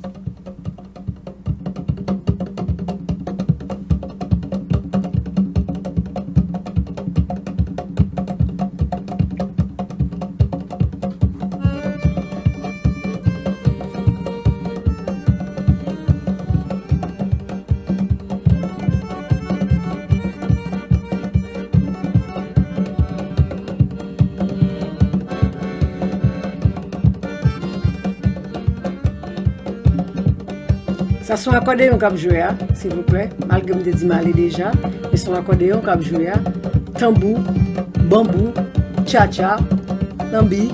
Sa se yon akòdeyon k ap jwe a, silvouplè, malgre m te di m ale deja, men se yon akòdeyon k ap jwe a, tanbou, banbou, tchatcha, lanbi,